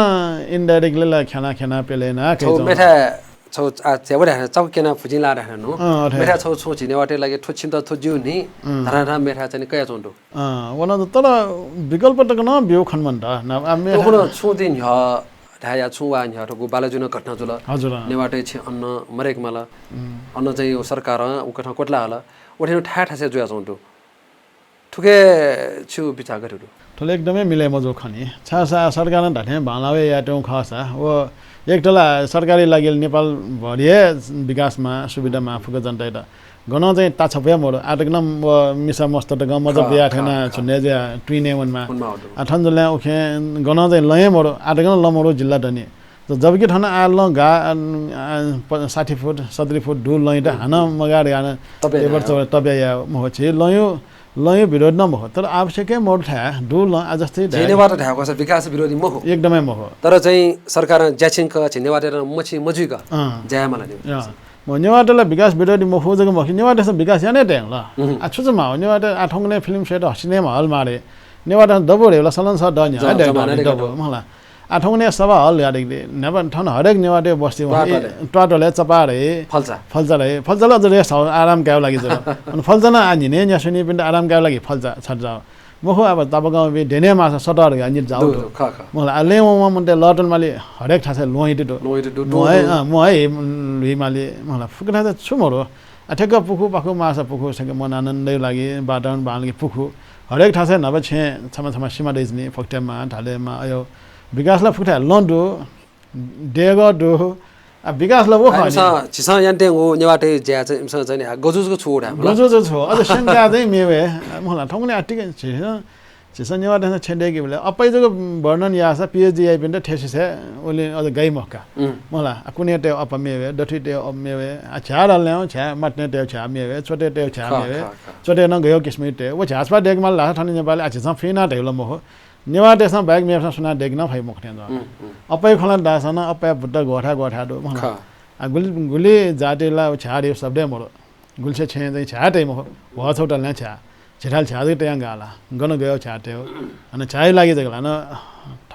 indirectly ला ख्याना ख्याना प्यले याना छौ कयाच्वंगु। मेथाय् छौ आ, च्याबो धाये, चाकु क्यना फुजिं ला धाये नु। अँ, अथे। मेथाय् छौ छुं झी नेवाःतय् लागि थ्व छिमित थ्व ज्यू नि, अँ। धरां धरां मेथाय् चाहिँ कया च्वंतु। अँ, वन त तर विकल्प तक नं ब्यू खन मन त। न, आ, मेथाय् थुकुन छुं दिन न्ह्यः धाया छुं वा न्ह्यः थुकु बालाजुन घटना जुल। हजुर, अँ। नेवाःतय् छेँ अन्न मरेक माल। अँ। अन्न चाहिँ सरकारं उकथं कोट्ला हल। उठेन थाय् थासय् जुया च्वंतु। थुके छु बिचाः गथे दु? थुले एकदमै मिले मजू खनी। छाय्‌सा सरकारं धाथें बांलावे यायेत्यंगु खःसा, व एक तला सरकारी लागि नेपाल भरि हे विकास माः, सुविधा माः फुक्क जनतायात। गनं चाहिँ ताछपु हे मरु। आः तक नं व मिसा मस्त तक मजा खः, बिया खः, थेना खः। झुन्डे जुया ट्विने वनमा। वनमा हो दु। आ, थन जुले उखे गनं चाहिँ लँ हे मरु। आः तक नं लँ मरु जिल्ला दनि। त जबकि थन आः लँ गा, आ, आ, प-, साठी फुट, सत्तरी फुट दु लँइ त हानं मगार गान तब्या टेबल याये। चौर तब्या याये महो छि लँयु, लँयु विरोध नं महो। तर आवश्यक हे मरु थाय् दु लँ आ जस्तै झी धाये। नेवाःत धायेकसा विकास विरोधी महो। एकदमै महो। तर चाहिँ सरकारं ज्याछिंक झी नेवाःतय्‌त मछि मजुइक अँ। ज्या यायेमाल नि। अँ। म नेवाःतय्‌त ला विकास विरोधी मखु जक मखु, नेवाःतय्‌सं विकास याने दयें ल। उहुँ। आ, छु छु माः, नेवाःतय् आ थौंकन्हय् फिल्म सेट हसिने माहौल मारे। नेवाःतय्‌सं दबुरे ला सलन स द न्ह्या ज-, दइ जमाना दबु, दइ दबु, दबु। मला। आ, थौंकन्हय् सभा हल यादिक दे। नेवाः थन हरेक नेवाःतय् बस्ती त्वाटोले। त्वाटोले चपारे। फल्चा। फल्चा रे। फल्चा ला जरे स-, आराम कायो लागि जर। अनि फल्चा नं आ न्हिने न्यासुनिपिन्त आराम कायो लागि फल्चा छट जाओ। मखु अब तापाकं बि देने मासा सटर गा नित जाओ दु, दु। दु, खः, खः। मला आ लें वं वं मन्ते लटन माली हरेक थासय् लों इति दु। लों इति दु, दु, मोहय्, दु। अँ, मोहय्, उम्, लुइ माली, मला फुक्क थासय् छु मरु। आ, ठ्याक्क पुखु, पाखु, मासा पुखु, सके मन आनन्दय् लागि, वातावरण बांलागि पुखु। हरेक थासय् न्हापा छेँ छमा छमा सिमा दइजनि, फक्तेमा, ढालेमा, अयो। विकास ला फुक्क थाय् लँ दु, देगः दु। आ, विकास ला व आ, खः नि। इमिसं, झीसं यान्तेंगु नेवाःतय् ज्या चाहिँ, इमिसं चाहिँ नि, आ, गजुजक छु धाये, मला? गजुजक छु, अझ स्यंका चाहिँ मेवे। आ, मला, थौंकन्हय् आ, ठिक, झीसं झीसं नेवाःतय्‌सं छेँ दय्‌केबलय् अप्पाइ जक वर्णन याःसा PhD याइपिन्त थेसिसय् उलि अझ गाइ मखुका। उम्। मला, आ, कुने तय् अप्पा मेवे, दथुइ तय् अप्पा मेवे, आ, झ्याः धाल न्याउ, झ्याः, मातने तय् झ्याः मेवे, च्वते तय् झ्याः खः, मेवे, खः, खः। च्वते नं गयो किसिमय् तय्, व झ्याःस्पाः दय्‌केमाल धाःसा थन नेपालय् आ झीसं फुइना धयागु ला मखु। नेवाःतय्‌सं बाहेक मेपिन्सं सुनां दय्‌के नं फइ मखु थें जुल। उम्, उम्। अप्पाइ खँ ला धाःसा नं अप्पाया बुद्ध ग्वथा ग्वथा दु, मला। खः। आ, गुलि, गुलि जातिला व झ्याः धयागु शब्द हे मरु। गुलिसे छेँ चाहिँ झ्याः तइ मखु, भ्वः छौ तले नं झ्याः। झिथाल झ्याः जक तयां गाला, गन गयौ झ्याः तयौ। अन झ्याःया लागि जक ला न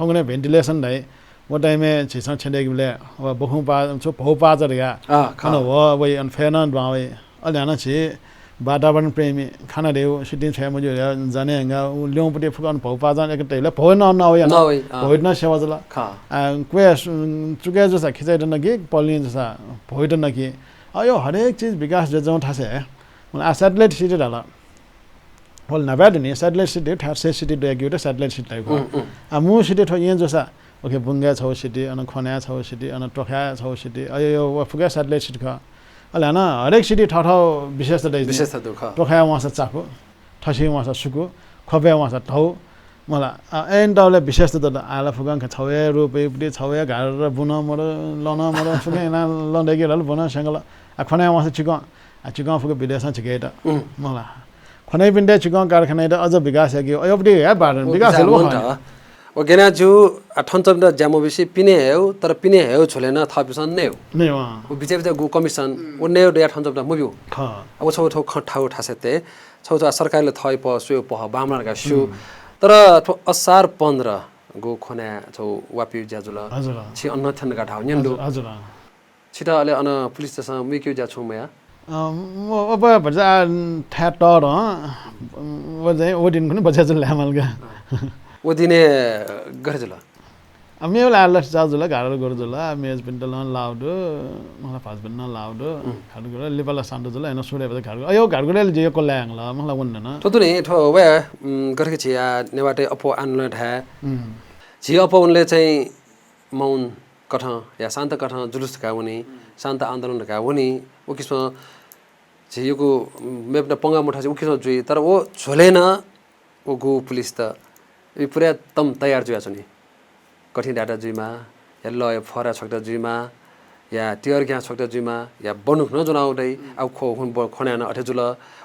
थौंकन्हय् ventilation धाइ। व time-य् झीसं छेँ दय्‌केबलय् व बखुं पा-, छु भौ पाचा धकाः। अँ, खः। अन भ्वः वइ, अन फय् नं दुहां वइ। अले हानं झी वातावरण प्रेमी, खाना धयागु, shooting छ्वये मज्यू धयागु, जाने हंगाः, उ ल्यंपुटी फुक्क अन भौ पाचा एक तइबलय् भौ नं नवइ न। नवइ, अँ। भौइत नं सेवा जुल। खः। आ, क्वय् सु-, चुकय् जूसा खिचय् त नकि, पल्लिं जूसा भौइत नकि। अयो हरेक चिज विकास जुयाच्वंगु थासय्, मला, आ, satellite city धाल। होल न्हापाय् दुनि, satellite city, थाय् से city दय्‌केगु त satellite city धाइगु। उम्, उम्। आ, मू city थ्व येँ जूसा, OK, बुंगाय् छौ city, अन ख्वनाय् छौ city, अन टोखाय् छौ city, अयो, यो, व फुक्क satellite city खः। अले हानं हरेक city थःथः विशेषता दइ। विशेषता दु खः। टोखाय् वंसा चाकु, थसिं वंसा सुकु, ख्वपय् वंसा धौ, मला, आ, अय्‌नं तःबलय् विशेषता दत। आः ला फुक्कं खः, छौ हे रूप, इपति छौ हे घार, बुनं मरु, लं नं मरु, सुने यानाः लं दय्‌के लाल, बुनं स्यंकल। आ, ख्वनाय् वंसा चिकं, आ, चिकं फुक्क विदेशं झिकेत। उम्। मला। ख्वनाइपिन्त चिकं कारखानायात अझ विकास याके, अयोपति हे बार, व विकास विचार याल व मन खः। त। व गेना जु, आ, थन च्वंपिन्त ज्या मबिसे पिने हयेउ, तर पिने हयेउ झ्वलय् नं थःपिन्सं नयेउ। नयेउ, अँ। व बिचय् बिचय् गु commission, उम्। व नयेउ दया थन च्वंपिन्त मब्यू। खः। अब छौ थौ खँ थाउ थासय् ते, छौ थौ आ सरकारले थःइपः स्वयेउ पह बांमलाका स्यू। उम्। तर थ्व असार पन्ध्र गु ख्वनाय् छौ वापिउ ज्या जुल। हजुर। छि अन थ्यन का धाउ न्यन दु। हजुर, हजुर। छित अले अन पुलिसतय्‌सं मुइकेउ ज्या छुं मया? अ, म, अप भचा थाय् तःधं, व चाहिँ व दिन खुन्हु बच्या जुल ल्हाय्‌माल का। अँ। व दिने गथे जुल? अ, मेव ला लस जा जुल, घारघार जुल, मेजपिन्त लं लाउ दु, मला भाजपिन्त नं लाउ दु, उम्। घारघार लिपा ला शान्त जुल, हेन सुरे बजे घारघार। अयो घारघारय् जे यक्व लायंगल, मला वन्दन। थ्व दुने, थ्व वया, उम्, गथे छिया नेवाःतय् अप्वः आन्दोलन धाये। उम्। झी अप्वः वनले चाहिँ मौन कथं या शान्त कथं जुलुस धकाः वनी, शान्त आन्दोलन धकाः वनी, व किसिमं झी यक्व मेपिन्त पंगा मथासे व किसिमं जुइ, तर व झ्वलय् नं व गु पुलिसत इ पुरा तम तयार जुयाच्वनी। कठिन डाटा जुइमा, या लःया फहरा छकटा जुइमा, या टियर घ्यां छकटा जुइमा, या बन्दुक नं ज्वनाउ दइ, अब खो हुन ब-, ख्वनाय् नं अथे जुल,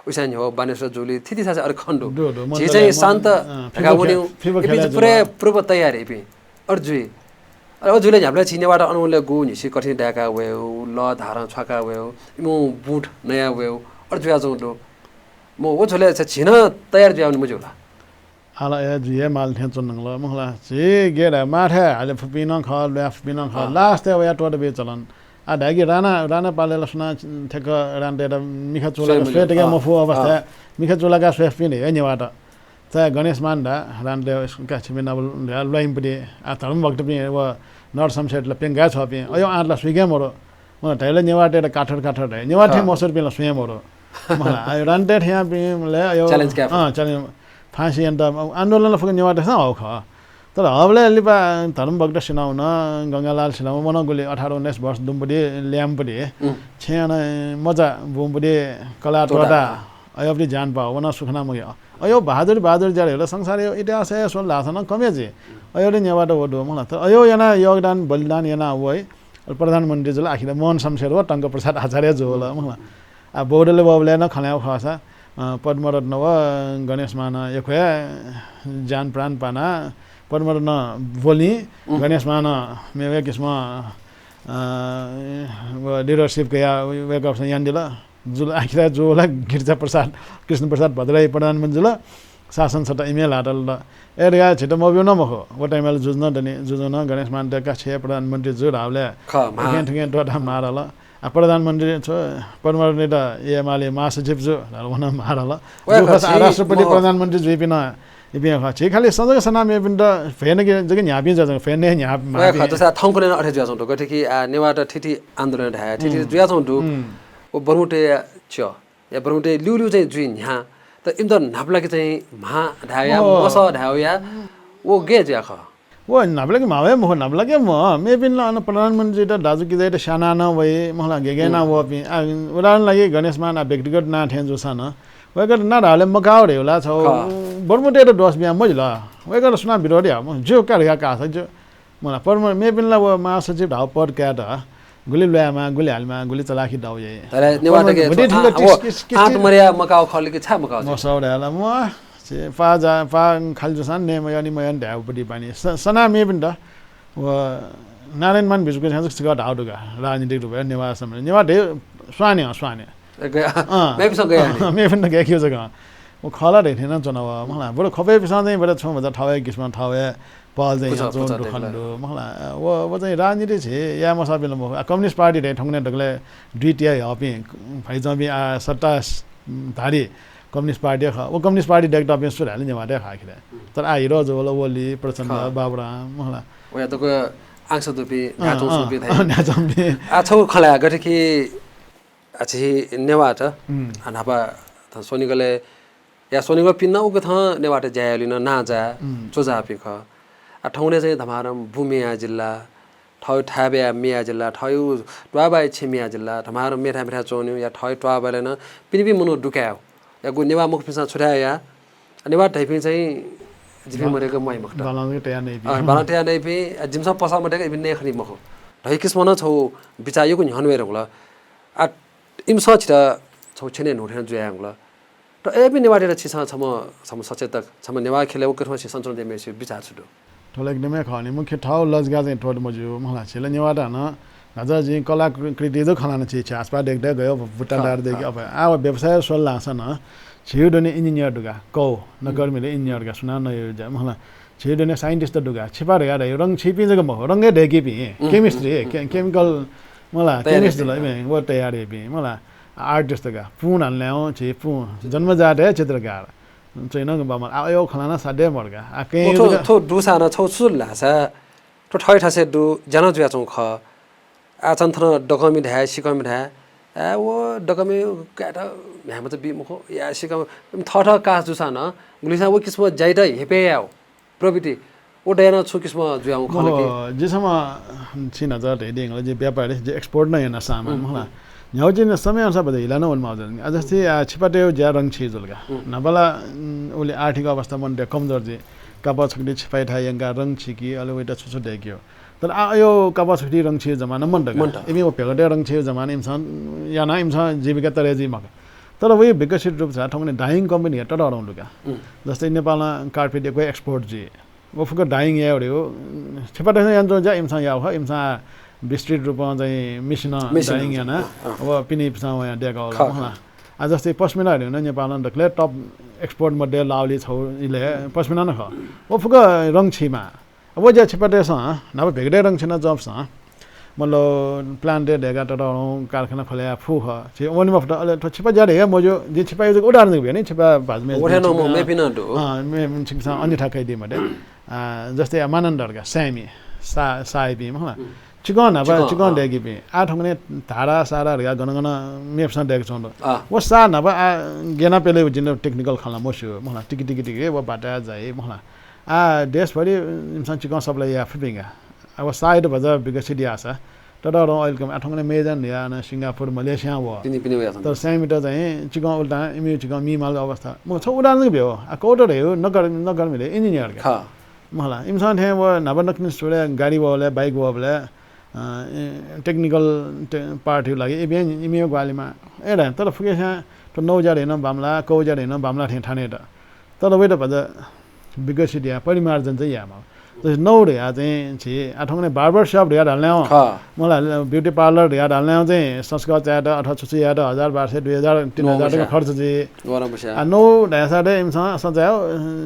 उइसा न्ह्यः बानेश्वर जुली, थिति थासे अरे खन दु। दु, दु, झी चाहिँ शान्त अँ, धकाः वनी, फिबा खेला इपिं जुल। पुरा पूर्व तयार इपिं। अर जुइ। अर जुइले न्ह्याबलें झी नेवाःत अन वनले गु न्हिसि कठिन डाय्‌का वयेउ, लः धारं छ्वाका वयेउ, इमु बुट नया वयेउ, अर जुयाच्वंगु दु। म व झ्वलय् छ झी नं तयार जुया वने मज्यू ला? आला ए जुइ हे माल थें च्वनागु ला, मखु ला। झी गे धाये, माथय् हाले फुपिं नं खः, ल्वाये फुपिं नं खः। अँ। Last-य् वया त्वःता बी चलन। आ धाय्‌कि राणा, राणा पालय् ला सुनां ठ्याक्क राणातय्‌त मिखा चूलाकाः स्वये मज्यू। स्वये तक अँ, मफु अवस्था, अँ। मिखा चूलाकाः स्वये फुपिं हे नेवाःत। चाहे गणेश मान धा, राणातय् का छिपिं नाप ल्वाइम्ह पति, आ धर्मभक्तपिं व नरशमशेरत ला प्यंकाः छ्वःपिं, अय्‌यो आँट ला सुइके मरु। मला धाइ ला नेवाःतय्‌त काठर काठर धाइ। नेवाः थें अँ। मसःपिं ला स्वये मरु। मला, आ राणातय् थेंपिं ला अय्‌यो challenge काये फु। अँ, challenge। फाँसी यानाः आन्दोलन ला फुक्क नेवाःतय्‌सं हःगु खः। तर हःबलय् लिपा धर्मभक्त सिनावन, गंगालाल सिनावन, व नं गुलि अठार उन्नाइस वर्ष दुम्ह पति, ल्याय्‌म्ह पति, उम्। छेँय् यानाः मचा बूम्ह पति, कलाः त्वःता। त्वःता, अय्‌यो पति ज्यान पाः, व नं सुखना मगे। अय्‌यो बहादुरी, बहादुरी ज्या धइगु ला संसारया इतिहासय् स्वल धाःसा नं कम हे जुइ। अय्‌यो नं नेवाःत व दु मला। तर अय्‌यो यानाः योगदान, बलिदान यानाः वइ। प्रधानमन्त्री जुल आखिर मोहन शमशेर व टंकप्रसाद आचार्य जुल मला। आ, बौद्धले वःबलय् नं खँ ल्हायेगु खःसा, अ, पद्मरत्न व गणेश मान यक्व हे ज्यान प्राण पानाः पद्मरत्न ब्वलिं, उम्। गणेश मान मेगु किसिमं, अ, व leadership कयाः वय्‌कःपिन्सं यानादिल। जुल आखिर जूगु ला गिरिजाप्रसाद, कृष्णप्रसाद भट्टराई प्रधानमन्त्री जुल। शासन सत्ता इमिसं ल्हातल। अय् धकाः झीत मब्यू नं मखु। व time-य् ला जुजु नं दनि, जुजुं नं गणेश मानयात का छेँ प्रधानमन्त्री जु धाःबलय् म्हा। थुखें थुखें त्वःताः म्हारल। आ, प्रधानमन्त्री छु, पद्मरत्नयात यःमाले महासचिव जु धाल, व नं म्हारल। वय् जु खः, खःसा आ झी राष्ट्रपति मखु। प्रधानमन्त्री जुइपिं नं इपिं खः। झी खालि संजक सनाः मेपिन्त भ्वय् नके जक न्ह्याःपिं जुयाच्वंगु, भ्वय् नये न्ह्याः वय् खः, म्हाःपिं। जसा थौंकन्हय् नं अथे जुयाच्वंगु दु। गथे कि, आ, नेवाःत थीथी आन्दोलन धाये, थीथी उम्। जुयाच्वंगु दु। उम्। व बर्मुटे च्य या बर्मुटे ल्यूल्यू चाहिँ जुइ न्ह्याः, त इमित न्हापालाक चाहिँ म्हा धायेया, मसः धायेया, व गय् जुया खः? व न्हापालाक म्हाःगु हे मखु, न्हापालाक हे म्ह, मेपिं ला अन प्रधानमन्त्रीत, दाजुकिजायात स्यानाः नं वइ, मला गेगय् यानाः वःपिं। आ, उदाहरण लागि गणेश मान आ व्यक्तिगत नां थें जूसां नं, वय्‌कःयात ना धाःबलय् मकाः धइगु ला छगू बर्मुटेयात दोष बियाः मजिल। वय्‌कःयात सुनां विरोध याः, म ज्यू का धकाः काःसा ज्यू। मला, पद्म-, मेपिं ला व महासचिव धाःगु पद कायेत गुलि ल्वायेमाः, गुलि हालेमाः, गुलि चलाखि दाउ याइ। तर नेवाःतय् पद्म-, के भुति छु, ठिक आ, टिस-, व किस-, किस-, आँट टिस-, मदया मकाउ खः कि छाय् मकाउ जुइ? मसः धाये ला, म, से पा जा-, पा खालि जूसां नये मयनि मयनि धायेगु बुद्धि बानी। स-, सनाः मेपिन्त, व नारायण मान बिजुकय् छेँय् जक धाःगु दु का, राजनीतिक रूपय् नेवाः सम्बन्धी। नेवाः धइगु स्वाने हँ, स्वाने। ए, गया। अँ। मेपिन्सं गया नि। मेपिन्त गय् खिउ जक। व खः ला धइथें नं च्वन व, मला। बरु ख्वपय्‌पिन्सं चाहिँ बरु छुं भचा थःगु हे किसिमं थःगु हे पहल चाहिँ पुचः, यानाच्वंगु पुचः दु खने दु, मला। व, व चाहिँ राजनीति झी याये मसःपिं ला मखु। आ, कम्युनिस्ट पार्टी धइथें थौंकन्हय् दकलय् दुई तिहाइ हःपिं, फैजंपिं, आ, सत्ताधारी कम्युनिस्ट पार्टी खः। व कम्युनिस्ट पार्टी दय्‌कातःपिं सु धाःसा नेवाःत खः आखिर। तर आ हिरो जुल, ओली, प्रचण्ड, खः। बाबुराम, मला। वया दक्व आंश दुपिं, अँ, न्हाय्‌च्वंपिं अँ, धाइ। अँ, न्हाय्‌च्वंपिं। आ, छगू खँ ला, गथे कि आ, झी नेवाःत, उम्। आ, न्हापा थन स्वनिगलय् या स्वनिगलपिं नं उकथं नेवाःत ज्या याःगुलिं नं नांजाः, उम्। च्वजाःपिं खः। आ, थौंकन्हय् चाहिँ धमाधम बुँ मिया जिल्ला, थःगु थाय्‌बया मिया जिल्ला, थःगु त्वाःबाय् छेँ मिया जिल्ला, धमाधम मेथाय् मेथाय् च्वंगु या थःगु त्वाःबालय् नं पिनेपिं मनू दुकायेगु यागु नेवाः मखुपिन्सं छु धाये या? आ, नेवाः धइपिं चाहिँ जिपिं बा-, मदय्‌क म्वाइ मखुत। बालं तयाः नइपिं। अँ, बालं तयाः नइपिं, आ, जिमिसं पसः मदय्‌क इपिं नये खनी मखु। धइगु किसिमं नं छगू बिचाः यक्व न्ह्यःने वये धुंकल। आ, इमिसं छितः छगू छेनय् न्हूथें जुयाः धुंकल। तर अय्‌पिं नेवाःतय्‌त छिसं छम्ह, छम्ह सचेतक, छम्ह नेवाः ख्यलय् उकथं सञ्चालन याइम्हय्‌सिगु बिचाः छु दु? थ्व ला एकदमै खः नि। मुख्य थःगु लजगाः चाहिँ त्वःते मज्यू, मला। झी ला नेवाःत हानं न्हाचः जिं कलाकृति जक खँ ल्हाना छि, छि आसपास दय्‌के गयो, भुटान खः, डार दय्‌के खः। अब, आ, व व्यवसाय स्वल धाःसा नं, झीगु दुने engineer दु का, कौ, नकर्मी ला engineer दु का, सुनां नयेगु ज्या, मला। झीगु दुने scientist दु का, छिपा धकाः धाइ, रंग छिपिं जक मखु, रंग हे दय्‌कीपिं, उम्, chemistry, उम्, के-, उम्। Chemical, मला, तयार chemist याइपिं, जुल, हाँ। व तयार याइपिं, मला। Artist का, पुँ हाले ल्हायेगु, झी पुँ, जन्मजात हे चित्रकार। चाहिँ नं बामल, आ, अय्‌यो खँ ल्हाना साध्य मदु का। आ, कहीं थ्व, दु का। थ्व दुसां नं छगू छु धाःसा, थ्व थःगु थासय् दु, ज्या नं जुयाच्वंगु खः। आ, छं थन दकःमि धाये, सिकःमि धाये। आ, व दकःमि कायेत म्ह्याय्‌मचा बी मखु, या सिकःमि, थःथः कास जूसां नं, गुलिसां व किसिमं ज्यायात हेपय् यायेगु प्रवृत्ति, व दयाः नं छुं किसिमं जुयावंगु खः ला कि? मखु, जि छम्ह, छिं न्हाचः धयादिल, जि व्यापारी, जि export नं याना सामान, उम्, मला। उम्। न्ह्यागु चिज समय अनुसार बजाः हिला नं वनेमाः जुल। आ, जस्तै, आ, छिपातय्‌गु ज्या रंग छि जुल का। उम्। न्हापा ला, उम्, उलि आर्थिक अवस्था मनूतय् कमजोर जुइ। कापः छकथि छिपायाथाय् यंकाः रंग छिकी, अले वयात छु छु दय्‌केगु। तर आ, अय्‌यो कापः छकथि रंग छि जमाना मन्त का। मन्त। इमि व भेगतय् रंग छिगु जमाना इमिसं यानाः इमिसं जीविका तरे जुइ मखु। तर वइ विकसित रूप झाः थौंकन्हय् dyeing company हे ततःधंगु दु का। उम्। जस्तै नेपालं carpet यक्व export जुइ। व फुक्क dyeing यायेगु धइगु, छिपातय्‌सं यानाच्वंगु ज्या इमिसं याःगु खः, इमिसं आ विस्तृत रूपं चाहिँ machine-नं machine-नं dyeing यानाः, अँ, अँ। व पिनेपिसं वयाः दय्‌काः वल, खः, मला। खः। आ जस्तै पश्मिना धइगु नं नेपालं दकलय् top export मध्ये लावली छगू इलय् पश्मिना नं खः। व फुक्क रंग छिमाः। व ज्या छिपातय्‌सं न्हापा भेगतय् रंग छिनाच्वंपिन्सं मतलब, plant दय्‌काः ततःधंगु कारखाना खोले याये फु खः। झी वने मफुत, अले थ्व छिपा ज्या धयागु मज्यू, जिं छिपाया जक उदाहरण जक बिया नि, छिपा भाजु मेजु वथें नं छिकपिन्सं, मेपिं नं दु। अँ, मे-, छिकपिन्सं अन्यथा कयादी मते। आ, जस्तै मानन्धरका स्यामी, सा-, सायापिं मखु ला। उम्। चिकं न्हापा, चिकं, चिकं अँ। दय्‌कीपिं। आः थौंकन्हय् धारा सारा धकाः गन गन मेपिन्सं दय्‌काच्वंगु दु। अँ। व सा न्हापा आः गेना प्यले जिं technical खँ ला मस्यू, मखु ला, तिकि तिकि तिकि व बाटा जाइ, मखु ला। आः देशभरि इमिसं चिकं supply याये फुपिं का। अब सायद भचा विकसित याःसा ततःधंगु oil company, आः थौंकन्हय् मेजन धयाः अन सिंगापुर, मलेसियां वः। पिने, पिने वयाच्वंगु। तर स्यामीत चाहिँ चिकं उल्टा इमि चिकं मीमाल अवस्था। म छगू उदाहरण जक बिया हो। आ, कौटो धयागु नगर, नगर मिले engineer का। खः। मखु ला, इमिसं थें व न्हापा नकतिनि सुरय् गाडी वःबलय्, bike वःबलय्, अ, ए, technical टे-, part या लागि इपिं, इमियो ग्वाहालि माः। ए धाये, तर फुक्कसियां थ्व नौ ज्या धइगु नं बांमलाः, कौ ज्या धइगु नं बांमलाः थें थाने दु। तर वइत भचा विकसित याये, परिमार्जन चाहिँ यायेमाः। जस्तै नौ धयाः चाहिँ झी आः थौंकन्हय् barber shop धयाः धाल नं, खः। मखु ला, beauty parlour धयाः धाल नं चाहिँ संस्कार चायेत अथवा छु छु यायेत हजार बाह्र सय, दुई हजार, तीन हजार तक खर्च जुइ। आ, नौ धाःसा दे इमिसं सजाय,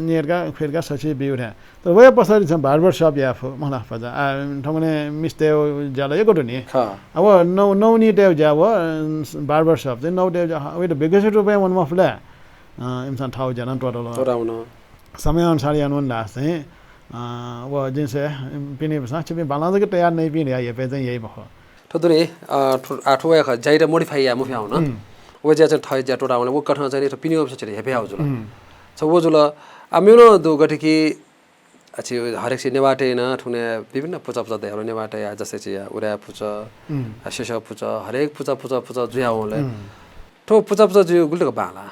नेटका, फेरका सछि बिउ थें। तर वया पसलय् चाहिँ barber shop याये फु, मखु ला, भचा। आ, थौंकन्हय् मिस्तय् ज्या ला यक्व दु नि। खः। अब नौ, नौ नितय् ज्या व, अ, barber shop चाहिँ नौ तय् ज्या, वइत विकसित रूपय् वने मफु ला। अ, इमिसं थःगु ज्या नं त्वःतल। त्वःतावन। समय अनुसार यानावन धाःसा चाहिँ, अ, व जिं स्वये, पिने इमिसं छिपिं बांलाः जक तयार नइपिं धयाः हेपय् चाहिँ याइ मखु। थ्व दु नि, अ, थ्व, आ, थ्व वया खः, ज्याइत modify याये मफयावन। उम्। व ज्या चाहिँ थः ज्या त्वःतावन, व कथं चाहिँ नि थ्व पिने इमिसं छितः हेपय् याउ जुल। उम्। छ व जुल, आ, मेगु नं दु गथे कि आ, छि हरेक सि नेवाःतय् नं थुने विभिन्न पुचः पुचः दयेवल नेवाःतय्, आ, जस्तै छि, आ, उराय् पुचः, उम्। आ, सिसः पुचः, हरेक पुचः, पुचः, पुचः जुयावंबलय्। उम्। थ्व पुचः, पुचः जुइ गुलि तक बांलाः?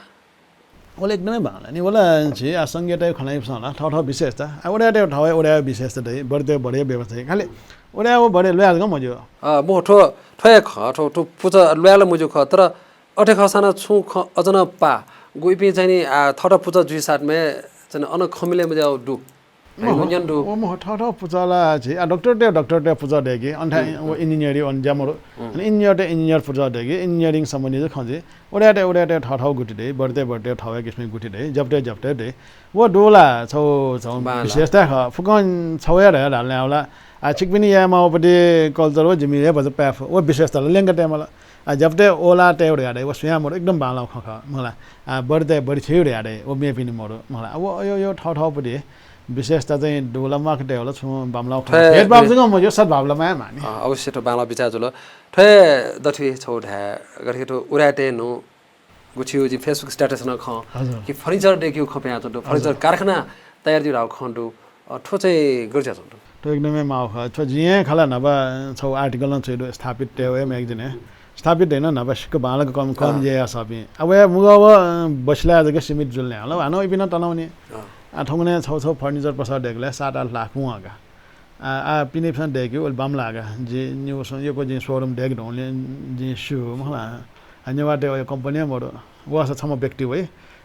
वल एकदमै बांलाः नि। वल छि, आ, संघीयतय् खँ ल्हाइपिसं ला थःथः विशेषता। आ, उराय्‌तय् थःथः उराय् विशेषता दइ, बढेतय् बढे व्यवस्था दइ। खालि उराय् व बढे ल्वाये जक मज्यू। अ, मखु, थ्व, थ्व हे खः, थ्व, थ्व पुचः ल्वाये ला मज्यू खः, तर अथे खःसां नं छुं खँ अझ नं पाः। गुइपिं चाहिँ नि, आ, थःथः पुचः जुइ साथमा चाहिँ नि अन खँ मिले मज्याउ दु। मखु, न्यन दु। व मखु, थःथः पुचः ला छि, आ, डाक्टरतय्, डाक्टरतय् पुचः दय्‌की, अन थाय् उम्, व उम्। Engineer, अन ज्या मरु। उम्। अन engineer तय् engineer पुचः दय्‌की, engineering सम्बन्धी खँ जुइ। उराय्‌तय्, उराय्‌तय् थःथः गुथि दइ, बढेतय्, बढेतय् थःथः किसिमं गुथि दइ, जबतय्, जबतः दइ। व दु ला छगू, छगू बांलाः। विशेषता खः। फुक्कं छगू हे धयाः धाल नं याउ ला। आ, छिकपिनि याये माःगु पति culture व जिमि हे भचा पाये फु। व विशेषता ला ल्यंका तये माल। आ, जबतय् ओला तय् धयाः दइ, व सुयां मरु, एकदम बांलाःगु खँ खः, मखु ला। आ, बढेतय् बढे छेउ धयाः दइ, व मेपिनि मरु, मखु ला। आ, व अयो, यो थःथःपति विशेषता चाहिँ दु ला म्वाक तय् ला छुं बांमलाःगु खँ। थ्व भेदभाव जक मज्यू, सद्भाव ला माया मानि। अ, अवश्य थ्व बांलाः बिचाः जुल। थ्व दथुइ छगू धाये, गथे थ्व उराय्‌तय् नं गुथि जिं Facebook status नं खं हजुर। कि furniture दय्‌केगु खँ पिहां च्वंगु दु, furniture हजुर। कारखाना तयार जुइ धयागु खँ दु, अ, थ्व चाहिँ गथे जुयाच्वंगु दु? थ्व एकदमै माःगु खः। थ्व जिं हे खला न्हापा छगू article नं च्वयागु दु, स्थापित तय् हे magazine हे। स्थापित धइगु नं न्हापा सिक्क बांलाक कम, कम अँ। ज्या याःपिं। अब वया मुगः व, अ, बसिलाय् जक सीमित जुल न्ह्याः ला, हानं इपिं नं तनावनी। अँ। आ, थौंकन्हय् छगू छगू furniture पसः दय्‌केबलय् सात आठ लाख वं का। आ, आ, पिनेपिसं दय्‌केगु, उलि बांमलाः का। जि निगू स-, यक्व जिं showroom दय्‌के धुंकले जिं स्यू, मखु ला। आ, नेवाःतय् वया company हे मरु। वःसा छम्ह व्यक्ति वइ।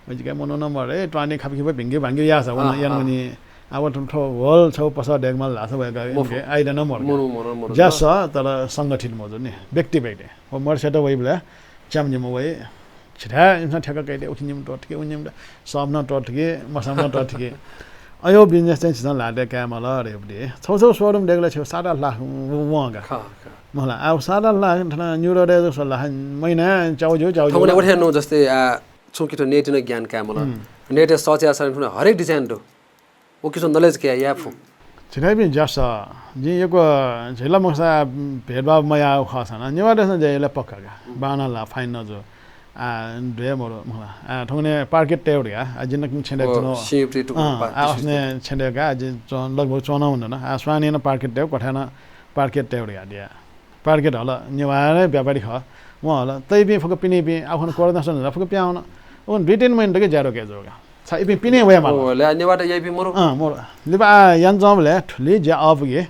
वय्‌कः मनू नं मरु, ए, त्वाने खापे खिपे भिंके भांके याःसा व नं अँ, याना अँ। वनी। आ, व थ्व, थ्व whole छगू पसः दय्‌केमाल धाःसा वय्‌कः मफु। इमिके idea नं मरु। मनू मरु, मनू ज्या मरु। सः, तर संगठित मजू नि, व्यक्ति व्यक्ति। व मरुसेत वइबलय् च्याम्ह निम्ह वइ। छिथाय् इमिसं ठेक्का कयादी, उखे निम्ह त्वःथिके, उखे निम्ह त्वः-, सःम्ह नं त्वःथिके, मसःम्ह नं त्वःथिके। अयो business चाहिँ छिसं ल्हातय् कायेमाल धयागु दु। छगू छगू showroom दय्‌केबलय् छगू सात आठ लाख वं का। खः, खः। मखु ला, आ, सात आठ लाख थन New Road-य् जक स्वल ला, महिनाय् च्याउ ज्यू, च्याउ ज्यू। थौंकन्हय् वथे नं जस्तै, आ, छुं कि थ्व net-य् नं ज्ञान कायेमाल। हम्म। Net-य् search याःसा थन हरेक design दु। व किसिमं knowledge कयाः याये फु। छिथाय्‌पिं ज्या सः, जिं यक्व झी ला मखुसा भेदभाव मयाःगु खःसा नं, नेवाःतय्‌सं ज्या यायेबलय् पक्का का। बांलाः ला, fine नं जू। आ, ध्वये मरु, मखु ला। आ, थौंकन्हय् parquet तयेगु धकाः, आ, जिं नं छेँ दय्‌काच्वना। अ, असनय् छेँ दय्‌काः, आ, जिं च्वं-, लगभग च्वनावना नं। आ, स्वानय् नं parquet तयेगु, क्वथाय् नं parquet तयेगु धकाः दिया। Parquet हल, नेवाः हे व्यापारी खः। वं हल, तइपिं फुक्क पिनेपिं, आ, खन कोरोना सन ला फुक्क पिहां वन। उखुन्हु दुई तीन महिना तक ज्या यात का जू का। छाय् इपिं पिने वये माल। ओ, ले, आ, नेवाःतय् याइपिं मरु। अँ, मरु। लिपा आ, यानाच्वंबलय् थुलि ज्या अःपुगु।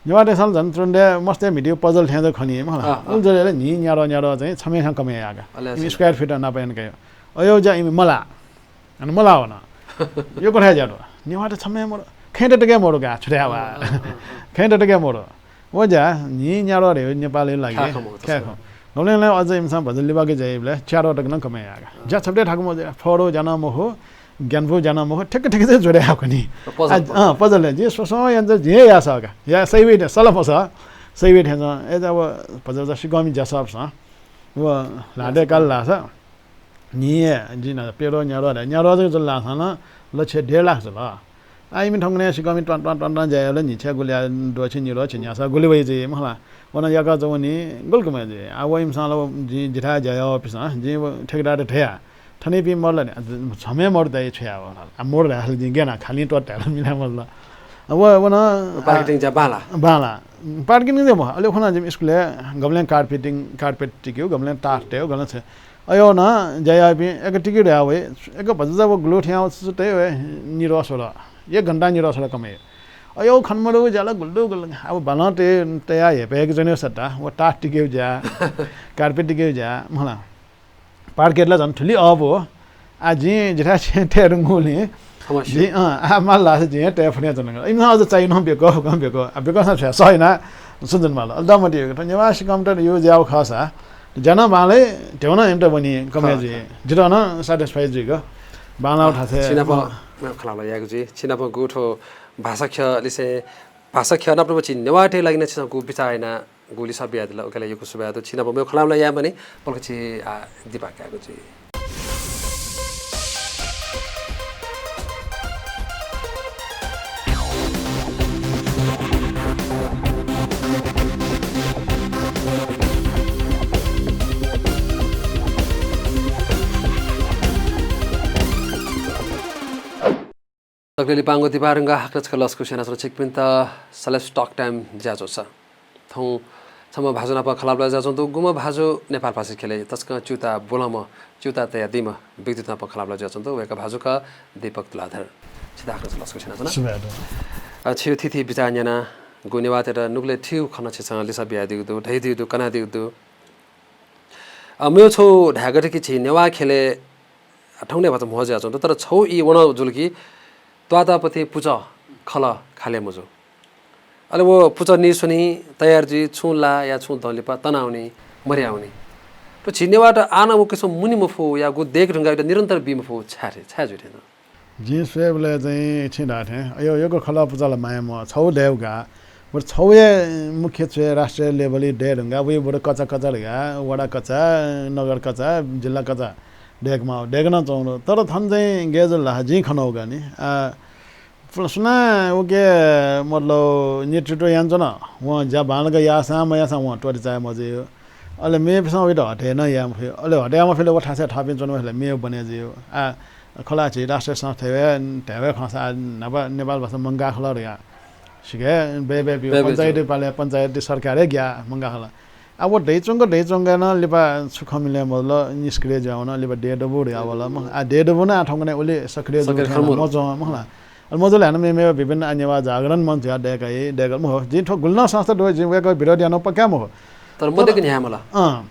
नेवाःतय्‌सं ला झन तुरुन्त मस्तय् म्हितीगु puzzle थें जक खनी, मखु ला। अँ, अँ। उलि जूबलय् न्हि न्याद्वः न्याद्वः चाहिँ छम्हेसिनं कमय् याः का। अले इमि square feet नाप याना का। अयो ज्या इमि मलाः। अन मलाः वन। यक्व थाय् ज्या दु। नेवाःतय् छम्ह हे मरु। खँय् तक हे मरु का, छु धाये वा। अँ, अँ, अँ, अँ। खँय् तक हे मरु। व ज्या न्हि न्याद्वः धयागु नेपालया लागि ख्याखं मखु, ख्याखं। गबलें ला अझ इमिसं भजन लिबाके ज्याइबलय् च्याद्वः तक नं कमय् याः का। ज्या छपटे थाकु मजू, फःदौ ज्या नं मखु, ग्यानापु ज्या नं मखु, ठ्याक्क ठ्याक्क चाहिँ ज्वरे याःगु नि। Puzzle, आ, puzzle। अँ, puzzle ले। जिं स्वस्वं यानाच्वना, जिं हे याः सः का। या सही वइ नि, सलफ सः। सही बे थें च्वं। अय्‌जा व भचा भचा सिकःमि ज्यासःपिसं व ल्हातय् काल धाःसा न्हि हे जिं नं प्यद्वः न्याद्वः धाये। न्याद्वः जक जुल धाःसां नं लक्ष्य डेढ लाख जुल। आः इमि थौंकन्हय् सिकःमि त्वां त्वां त्वां त्वां ज्या याः ला, न्हिच्छा गुलि याः, द्वःछि निद्वःछि न्यासः गुलि वइ जुइ मखु ला। व नं याकःचा वनी, गुलि कम जुइ। आः व इमिसं ला व जिं जिथाय् ज्या याःपिसं जिं व ठेकेदारयात धया, थनिपिं मदु ला नि, छम्ह हे मदु धाइ छु याये व ला। आः मदु धाःसा ला जिं गय् याना, खालिं त्वःते धाये ला, मिलाये मदु ला। व, व नं, पार्केटिङ ज्या बांला। बांला। पार्केटिङ ज्या मखु, अले उखुन्हु जिमि स्कुलय् गबलें कार्पेटिङ, कार्पेट तिकेगु, गबलें टाट तयेगु, गबलें छ अय्‌नं ज्या याःपिं एक टिकि धया वइ, एक भचा व ग्लोथ याः व छु तये वइ, निद्वः स्वल। एक घण्टा निद्वः स्वल कम हे। अय्‌यो खने मदुगु ज्या ला गुलि दु गुलि। आः बालं तये, तयाः हेपय्‌के च्वनेगु सट्टा व टाट तिकेगु ज्या, कार्पेट तिकेगु ज्या, मखु ला। पार्केट ला झन् थुलि अःपु। आः जिं जिथाय् छेँ तये धुंकूगुलिं समस्या। जिं, अँ, आः माल धाःसा जिं हे तये फुने च्वनागु। इमिसं अझ चाहिँ नं ब्यक्व, ब्यक्व, आः ब्यक्वसां छ्वया सह याना सुं जुन माल। अले दमति थ्व नेवाः सिकःमित यो ज्या याःगु खःसा ज्या नं बांलाइ, ध्यबा नं इमित वनी, कम हे जुइ। जितः नं satisfy जुइगु। बांलाःगु थासय् छिनाप मेगु खँ ल्हाः ल्हाः यायेगु जुइ। छिनाप गु थ्व भाषा ख्यः लिसें, भाषा ख्यः नाप नाप झी नेवाःतय् लागि नं छिसं गु बिचाः याना गु लिसः बियादिल, उकिया लागि यक्व सुभाय् दु। छिनाप मेगु खँ ल्हाः ल्हाः यायेमानि, पलख छि, आ, दिपाः कायेगु जुइ। सकलें लिपांगु दिपाः धुंकाः हाकनं छकः लसकुस यानाच्वना छिकपिन्त Celebs Talk Time ज्याझ्वः। थौं छम्ह भाजु नाप खँ ल्हाः ल्हाः जुयाच्वंगु दु, गुम्ह भाजु नेपाल भाषा ख्यलय् तसकं च्यूताः ब्वलंम्ह, च्यूताः तयादीम्ह व्यक्तित्व नाप खँ ल्हाः ल्हाः जुयाच्वंगु दु। वय्‌कः भाजु खः दीपक तुलाधर। छित हाकनं छकः लसकुस यानाच्वना। सुभाय् दु। अ, छिगु थीथी बिचाः न्यना, गु नेवाःतय्‌त नुगलय् थीगु खँ नं छिसं लिसः बियादीगु दु, धयादीगु दु, कनादीगु दु। अ, मेगु छगू धायेगु दु कि झी नेवाः ख्यलय् थौंकन्हय् भचा म्हो जुयाच्वंगु दु, तर छगू ई वन जुल कि त्वाःताःपतिं पुचः खलः खाले मजू। अले व पुचः नीस्वनी तयार जुइ, छुं ला या छुं दँ लिपा तनावनी, मदयावनी। थ्व झी नेवाःत आः नं व किसिमं मुने मफु या गु दय्‌के धुंकाः वयात निरन्तर बी मफु, छाय् थे, छाय् जुइ थें नं? जिं स्वयेबलय् चाहिँ छिं धाःथें, अय्‌यो, यक्व खलः पुचः ला माया म्वाः, छगू दयेगु का। बरु छगू हे मुख्य च्वय् राष्ट्रिय level-य् दये धुंकाः वइ, बरु कचा कचा धकाः, वडा कचा, नगर कचा, जिल्ला कचा दय्‌के माः, दय्‌के नं च्वंगु दु। तर थन चाहिँ गय् जुल धाःसा जिं खनागु का नि। आ, सुनां उके मतलब नेतृत्व यानाच्वन, वं ज्या बांलाक याःसां मयाःसां वं त्वःते चाये मजुइ। अले मेपिसं वयात हटे नं याये मफइ। अले हटे याये मफइ ले व थासय् थःपिं च्वने मफइ ले मेगु बने जुइ। आ, खला झी राष्ट्रिय संस्था हे धायेगु खःसा आ न्हापा नेपाल भाषा मंकाः खलः धकाः सिके बय् बय् ब्यू। बय् बय् पञ्चायती ब्यू। पालय् पञ्चायती सरकार हे ग्याः मंकाः खलः। आ, व दयाच्वंक दयाच्वंक नं लिपा छु खँ मिले मजुल, निष्क्रिय जुयावन, लिपा दये दबू धयावल। मखु, आ, दये दबू नं आ थौंकन्हय् उलि सक्रिय जुइ सक्रिय थें खँ मजू। मजू, मखु ला। अले मजुल हानं मेमेगु विभिन्न आ नेवाः जागरण मञ्च या दय्‌काइ, दय्‌कल मखु। जिं थ्व गुलि नं संस्था दु, जिं वय्‌कः विरोध यानागु पक्का मखु। तर मध्येक न्ह्याये मला। अँ।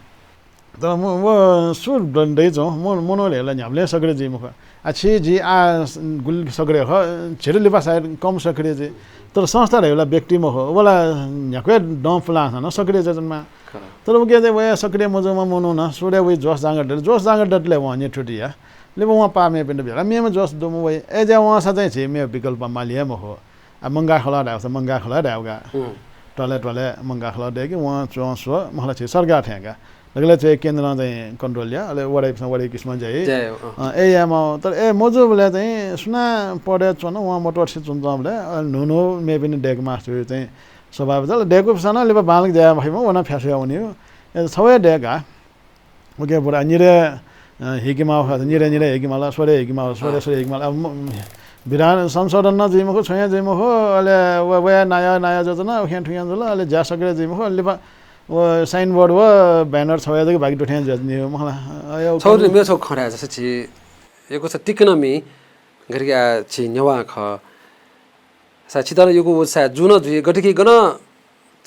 तर म, व सु द-, दयाच्वं, म, मनू धयाला न्ह्याबलें सक्रिय जुइ मखु। आ, छि जि आ स-, गुलि सक्रिय खः, झीत लिपा सायद कम सक्रिय जुइ। तर संस्था धयाला व्यक्ति मखु, व ला न्ह्याक्व हे दँ पुलांसां नं सक्रिय जुयाच्वनेमाः। खः। तर उके चाहिँ वया सक्रिय मजूम्ह मनू नं सुरु हे वइ जोस जाँगर दत, जोस जाँगर दतले वं नेतृत्व या। लिपा वं पाः मेपिन्त ब्यू ला, मेम्ह जोस दुम्ह वइ। अय्‌जुया वंसा चाहिँ झी मेगु विकल्प माली हे मखु। आ, मंकाः खलः धाःसा मंकाः खलः धायेगु का। हुँ। त्वालय् त्वालय् मंकाः खलः दय्‌के वं च्वं स्व, मखु ला झी सरकार थें का। दकलय् च्वय् केन्द्रं चाहिँ control या, अले वडापिसं वडा किसिमं ज्या याइ। ज्या याइ, अँ। अँ, अय् यायेमाः। तर अय् मजूबलय् चाहिँ सुनां पदय् च्वन, वं मत्वःतेसे च्वनाच्वंबलय्, अ, न्हू न्हू मेपिनि दय्‌केमाः जुइ चाहिँ स्वाभाविक जुल। दय्‌कूपिसं नं लिपा बांलाक ज्या याये मफइम्ह व नं फ्यासु वयावनी। अय् छगू हे दय्‌का। उके बरु आ निदँय्, अ, हिकेमाः खः, निदँयि निदँयि हिकेमाल, स्वदँय् हिकेमाल, स्वदँय् अँ। स्वदँय् हिकेमाल। अब म-, विधान संशोधन नं जुइ मखु, छुं हे जुइ मखु, अले व-, वया नायः नायः जुयाच्वन, उखें थुखें जुल, अले ज्या सक्रिय जुइ मखु, अले लिपा व signboard व banner छगू हे जक बाकी दु थें जुयाच्वनी मखु ला। अ, यो छगू कम- मेगु छगू खँ धाये जस्तै झी यक्व स तिकनं मि गथे कि आ झी नेवाः खः। सा छित नं यक्व व सा जू नं जुइ, गथे कि गन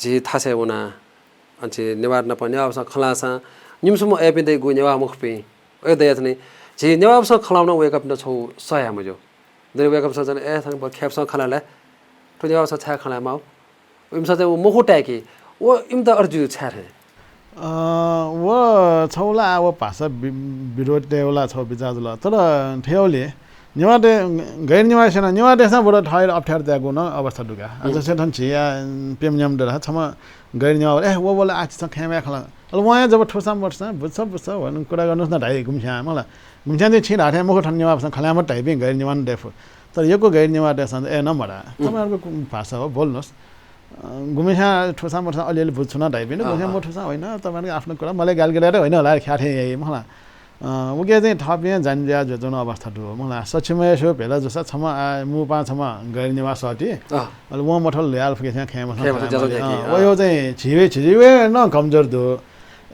झी थासय् वना, अन झी नेवाःत नाप नेवाःपिसं खँ ल्हाःसां निम्हसिम्ह अय्‌पिं दइ, गु नेवाः मखुपिं अय् दयाच्वनी। झी नेवाःपिसं खँ ल्हाःबलय् वय्‌कःपिन्त छगू सह याये मज्यू। दनि वय्‌कःपिसं चाहिँ, "ए, थन व खेँपिसं खँ ल्हाः ले, थ्व नेवाःपिसं छाय् खँ ल्हायेमाः?" इमिसं चाहिँ व मखु ताय्‌की, व इमित अथे जुइ छाय् थें? अ, व छगू ला आ व भाषा वि-, विरोध तयेगु ला छगू बिचाः जुल। तर थथे याःबलय् नेवाःतय्, गैर नेवाःतय्सं, नेवाःतय्सं बरु थःत अप्ठ्यारो तयागु नं अवस्था दु का। आ, जस्तै थन झी या, प्यम्ह न्यम्ह दु धाःसा छम्ह गैर नेवाः, ए, व, व ला आः छिसं खँय् मयाः खला। अले वं हे जब थुसां मथुसां, बुझ्छ, बुझ्छ, व नं कुरा गर्नुस् नं धाइ गुम्हस्यां, मला। गुम्हस्यां चाहिँ छिं धाःथें मखु, थन नेवाःपाखें खँ ल्हायेमाः धाइपिं गैर नेवाः नं दइ फु। तर यक्व गैर नेवाःतय्सं, ए, नं मधाः। उम्। तपाईँहरूको भाषा हो, बोल्नुस्। अ, गुम्हस्यां थुसां मथुसां अलिअलि बुझ्छु नं धाइपिं, अँ, गुम्हस्यां अँ। मथुसां होइन, तपाईँहरूको आफ्नो कुरा, मलाई गालि गालि यात होइन होला, ख्याथे याइ, मला। अ, उके चाहिँ थःपिं जानी जुया जुयाच्वंगु अवस्था दु, मला। सक्षम हे स्व भेला जूसा छम्ह, आ, मुपां छम्ह गैर नेवाः सःति। अँ। अले वं मथल ल्ह्याल फुके छ्यां खँय् मथं खँय् मथं खँय् ज्याझ्वः मथं। ज्याकी, अँ, अँ। वयो चाहिँ झिवे, झिवे नं कमजोर दु।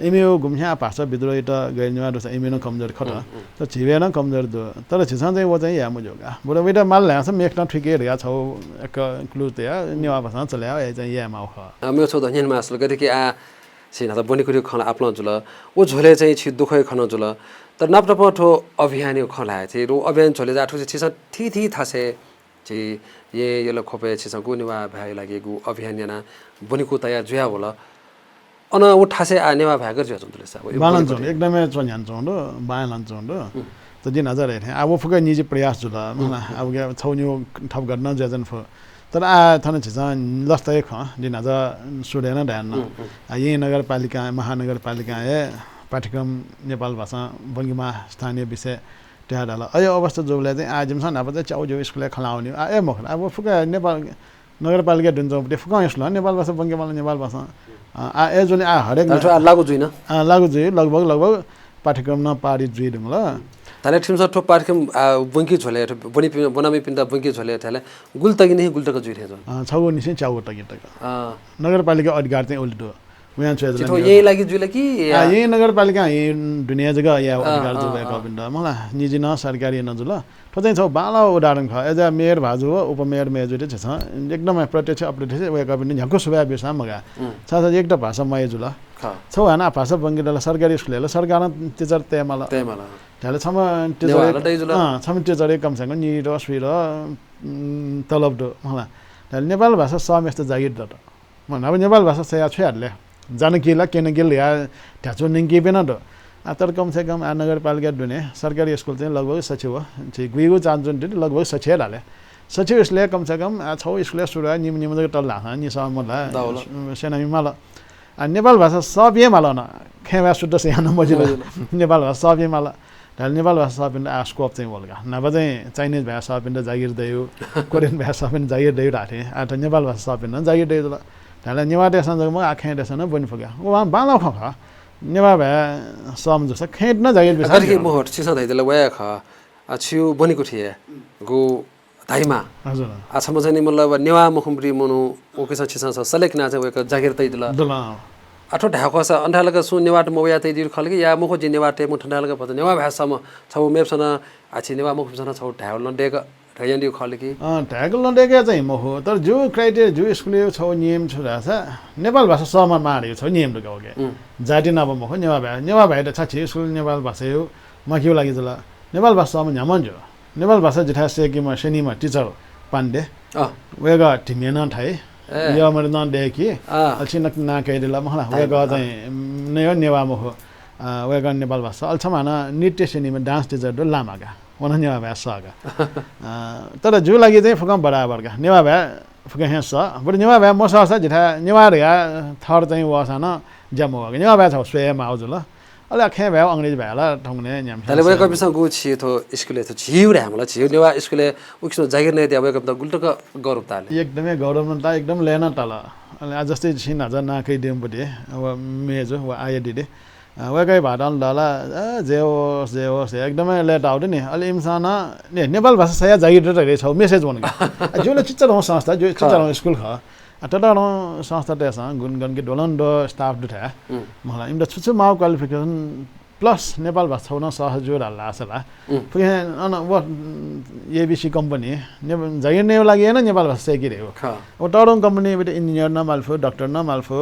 इमियो गुम्हस्यां भाषा विद्रोहीत गैर नेवाः दुसा इमियो नं कमजोर खत। उम्, उम्। तर झिवे नं कमजोर दु। तर झीसं चाहिँ व चाहिँ याये मज्यू का। बरु वइत माल ल्हायेसा मेखनं थुइके धकाः छौ एक clue तया नेवाः भाषां चले याये चाहिँ याये माउ खः। अ, मेगु छौ धन्यवाद मास्टर, गथे कि आ छि न्हाचा ब्वनेकुथि खँ ल्हाः आपालं जुल। व झ्वलय् चाहिँ छि दुःखया खँ नं जुल। तर नाप नापं थ्व अभियानया खँ ल्हाये छि। व अभियान झ्वलय् जा थुसे छिसं थीथी थासय् छि येँ यल ख्वपय् छिसं गु नेवाः भाय् लागि गु अभियान याना ब्वनेकुथि तया जुया वल। अन व थासय् आ नेवाः भाय् गथे जुया च्वंतुले सा? बांलान च्वंदु, एकदमै च्वन्ह्यान च्वंदु, बांलान च्वंदु। त जिं न्हाचा धयाथें, आ, व फुक्क निजी प्रयास जुल। मला, आ, उके छौ निगू थप घटना जुयाच्वने फु। तर आ, थन झीसं लसताया खँ, जिं न्हाचा सुरुइ नं धायेन। आ, येँ नगरपालिकां, महानगरपालिकां हे पाठ्यक्रम नेपाल भाषां ब्वंकेमाः स्थानीय विषय तया धाल। अय् अवस्था जूबलय् चाहिँ आ, जिमिसं न्हापा चाहिँ च्याउ ज्यू स्कुलय् खँ ल्हाः वनी। आ, ए मखु, आ, व फुक्क नेपाल नगरपालिका दुने च्वंपिं फुक्कं स्कुलं नेपाल भाषा ब्वंकेमाल, नेपाल भाषां। अ, आ, अय् जुनि आ हरेक तर थ्व आ लागू जुइन। अ, लागू जुइ, लगभग, लगभग पाठ्यक्रम नं पारित जुइ धुंकल। धाले छिमिसं थ्व पाठ्यक्रम, आ, ब्वंकी झ्वलय्, थ्व ब्वनी-, ब्वनामिपिन्त ब्वंकी झ्वलय् धाले गुलि तगिनिसें गुलि तक जुइ थें च्वन? अ, छगूनिसें च्यागू तक तक। अ। नगरपालिका अधिकार चाहिँ उलि दु। वयां च्वय् जुल। थ्व येँ लागि जुल कि आ, या? येँ नगरपालिकां येँ दुने जक या अ, अधिकार अ, जुल अ। वय्कःपिन्त। मला, निजी नं सरकारी नं जुल। थ्व चाहिँ छौ बांलाः उदाहरण खः। अय्जा मेयर भाजु व उपमेयर मय्जुयात झीसं एकदमै प्रत्यक्ष अप्रत्यक्ष वय्कःपिन्त न्ह्याक्व सुभाय् ब्यूसां मगाः। उम्। छाय्‌धाःसा एक त भाषा मय् जुल। खः। छौ हानं आ भाषा ब्वंके दल सरकारी स्कुलय् ला सरकारं teacher तयेमाल। तयेमाल। धाले छम्ह teacher नेवाः ला तइ जुल। अँ, छम्ह teacher कम से कम निद्वः स्वीद्वः, उम्, तलब दु, मला। धाले नेपाल भाषा सःम्हेसित जागिर दत। मला, अब नेपाल भाषा सयाः छु यात ले? जानकी ला क्यनाकी ला या ध्याचु न्यंकीपिं नं दु। आ, तर कम से कम आ नगरपालिका दुने सरकारी स्कुल चाहिँ लगभग सछि व, छि गुइगु चान्चुन दित लगभग सछि हे धाले। सछि स्कुलय् कम से कम आ छौ स्कुलय् सुरु निम्ह निम्ह जक तल धाःसां निसः मदु ला, दौल। स्यनामि माल। आ, नेपाल भाषा सःपिं हे माल न, खँय् भाय् शुद्ध से याना मजिल। मजिल। नेपाल भाषा सःपिं हे माल। धाले नेपाल भाषा सःपिन्त आ scope चाहिँ वल का। न्हापा चाहिँ Chinese भाय् सःपिन्त जागिर दयु, Korean भाय् सःपिन्त जागिर दयु धाःथें। आ, त नेपाल भाषा सःपिन्त नं जागिर दयु जुल। धाले नेवाःतय्सं जक मखु, आ खँय्‌तय्सं नं ब्वने फु का। व बांलाः खँ खः। नेवाः भाय् सःम्ह जूसा खँय्‌त नं जागिर बीसा गथे कि मखु, छिसं धयादिल वया खः। आ, छिगु ब्वनेकुथि हे गु धाइमा। हजुर। आ, छम्ह चाहिँ नि मतलब नेवाः मखुम्ह मनू, उकिसं छिसं स-, सलेकिना चाहिँ वय्कः जागिर तयादिल। दल। आ, थ्व धाय् खःसा, अन थाय् लाक सुं नेवाःत मवया तयादिउ खः ला कि, या मखु, जिं नेवाः तये मखु, थन थाय् लाक भचा नेवाः भाय् सःम्ह छौ मेपिन्सं, आ, छि नेवाः मखुपिन्सं छौ धायेगु नं दय्क, धयादिउ खः ला कि? अँ, धाय्कु नं दय्क चाहिँ मखु, तर जिगु criteria, जिगु स्कुलय् छौ नियम छु धाःसा, नेपाल भाषा सःम्ह माः धइगु छौ नियम दु का उके। उम्। जाति नाप मखु, नेवाः भाय्, नेवाः भाय्त छाय् छि स्कुल नेपाल भाषाय् माखिउ लागि जुल। नेपाल भाषा सःम्ह न्ह्याम्ह जु। नेपाल भाषा जिथाय् सय्‌कीम्ह स्यनीम्ह teacher पाण्डे। अँ। वय्‌कः धिमे नं थाइ। ए। यःमरि नं दय्‌की। अँ। अले छिं नां कयादिल मखु ला। धाइ। वय्‌कः अँ। चाहिँ, उम्, नयो नेवाः मखु। अ, वय्‌कः नेपाल भाषा। अले छम्ह हानं नृत्य स्यनीम्ह dance teacher दु लामा का। व नं नेवाः भाय् सः का। अ, तर जिगु लागि चाहिँ फुक्कं बराबर का। नेवाः भाय् फुक्कं हे सः। बरु नेवाः भाय् मसःसा जिथाय् नेवाः धयाः थर चाहिँ वःसां नं ज्या मवः का। नेवाः भाय् छौ स्वये माउ जुल। अले खँय् भाय्, अंग्रेजी भाय् ला थौंकन्हय् न्ह्याम्ह धाले स्याम्ह वय्‌कःपिन्सं गु छि थ्व स्कुलय् थ्व झीगु धाये मला, झीगु नेवाः स्कुलय् उकिसं जागिर नयादिया वय्‌कःपिन्त गुलि तक गौरव ताल। एकदमै गौरव नं ताल, एकदम लय् नं ताल। अले आ जस्तै छिं न्हाचा नां कयादीम्ह बुद्ध, व मेजु, व आया दिदी। अ, वय्‌कःया भाःतं ला, अ, जय होस्, जय होस्, एकदमै लय् ताउ दु नि। अले इमिसं नं, ने, नेपाल भाषा सयाः जागिर दत धकाः छौ message वन का। अ, जिगु ला चिच्चाधंगु संस्था, जिगु खः। चिच्चाधंगु स्कुल खः। आ, ततःधंगु संस्थातय्सं गुण गन कि द्वलंद्वः staff दु थाय्। उम्। मला, इमित छु छु माउ qualification plus नेपाल भाषा छौ नं सः जुइ धाल धाःसा ला। उम्। फुक्कं अन व, उम्, A B C company, ने-, जागिर नयेगु लागि हे नं नेपाल भाषा सय्‌के धयागु। खः। व तःधंगु company यात engineer नं माल फु, doctor नं माल फु,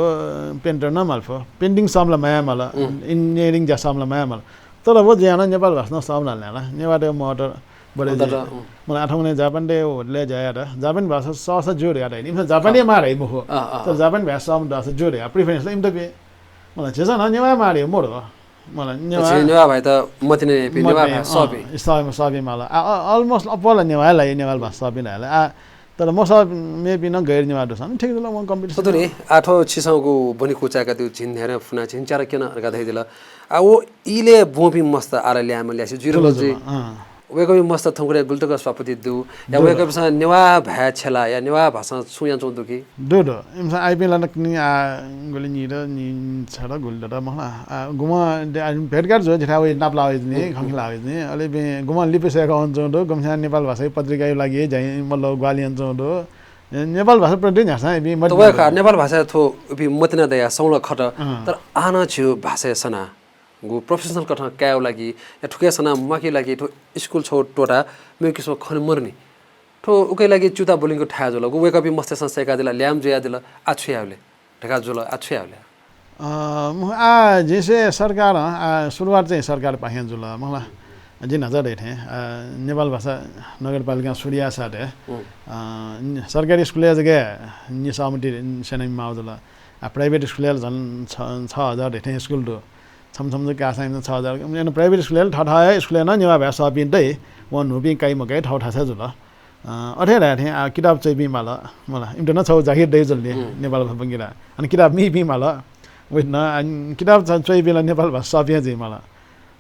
painter नं माल फु। Painting सःम्ह ला मयाये माल, उम्। Engineering ज्या सःम्ह ला मयाये माल। तर व ज्यां नं नेपाल भाषा नं सःम्ह ला न्ह्याला। नेवाःतय् महत्व बढे अन्तत, जुइ। उम्। मला आः थौंकन्हय् जापानीतय् hotel-य् ज्या यात। जापानी भाषा सःसा ज्यू धयात। इमिसं जापानी खः। माः धइ मखु। अँ, अँ, तर अँ। जापानी भाय् सःम्ह दुसा ज्यू धयाः preference ला इमित बी। मला झीसं नं नेवाः माः धइ मदु। मला, नेवाः झी नेवाः भाइ त मतिना याइपिं, नेवाः भाइ सःपिं। सःपिं, सःपिं माल। आ, अ, almost अप्वः ला नेवाः हे लाइ, नेपाल भाषा सःपिं लाइ ला। आ, तर मसः मेपिं नं गैर नेवाः दुसा नि ठीक जुल, वं competition। सतुनि, आ थ्व छिसंगु ब्वनेकुचाय्‌कादिउ झिंन्हय्‌दँ फुना झिंच्यादँ क्यन धकाः धयादिल। आ, व इलय् ब्वंपिं मस्त आः ला ल्याय्म्ह ल्यासे जुइ धुंकल जुइ। अँ। वय्‌कःपिं मस्त थौंकन्हय् गुलि तक स्वापति दु? या दु, दु। वय्‌कःपिन्सं नेवाः भाय् छ्यला या नेवाः भाषां छुं यानाच्वंगु दु कि? दु, दु। इमिसं आइपिं ला नकतिनि, आ, गुलि निदँ, नि, छदँ, गुलि ददँ मखु ला। आ, गुम्हं दे, आ, भेटघाट जुल, जिथाय् वइ नापलाः वइतिनि, खंखिलाः वइतिनि। अले इपिं गुम्हं लिपि सय्‌काः वनाच्वंगु दु, गुम्हस्यां नेपाल भाषाया पत्रिकाया लागि ज्या मल्ल ग्वाहालि यानाच्वंगु दु। ए, नेपाल भाषाप्रति न्ह्यासां इपिं मतिना दया। नेपाल भाषा थ्व इपिं मतिना दया संगलक खत। अँ। तर आः नं झीगु भाषाय् सना गु professional कथं कायेगु लागि या थुकिया सना म्वाकेगु लागि थ्व स्कुल छगू त्वःताः मेगु किसिमं खने मदुनि। थ्व उकिया लागि च्यूताः ब्वलिंगु थाय् जुल। गु वय्‌कःपिं मस्तय्‌सं सय्‌कादिल, ल्याय्म्ह जुयादिल, आः छु यायेगु ले धकाः जुल, आः छु यायेगु ले? अ, मखु, आः झीसं सरकारं, आः सुरुवात चाहिँ सरकारपाखें जुल, मखु ला। जिं न्हाचः धयाथें, अ, नेपाल भाषा नगरपालिकां सुरु याःसाथं, अ, सरकारी स्कुलय् जक नि सहमति स्यनाबी माःगु जुल। आ, private स्कुलय् ला झन् छ, छ हजार धयाथें स्कुल दु। छम्ह छम्ह जक काःसां इमिसं छ हजार। अन private स्कुलय् ला थःथःया स्कुलय् नं नेवाः भाय् सःपिं दइ। वं न्हूपिं काइ मकाइ थःथःसां जुल। अ, अथे धयाथें, आ, किताब च्वइपिं माल, मला, इमित नं छगू जागिर दइ जुल नि, नेपाल भाषा ब्वंकेत। अन किताब मीपिं माल, वइत नं, आ, किताब च-, च्वइपिं ला नेपाल भाषा सःपिं जुइ माल,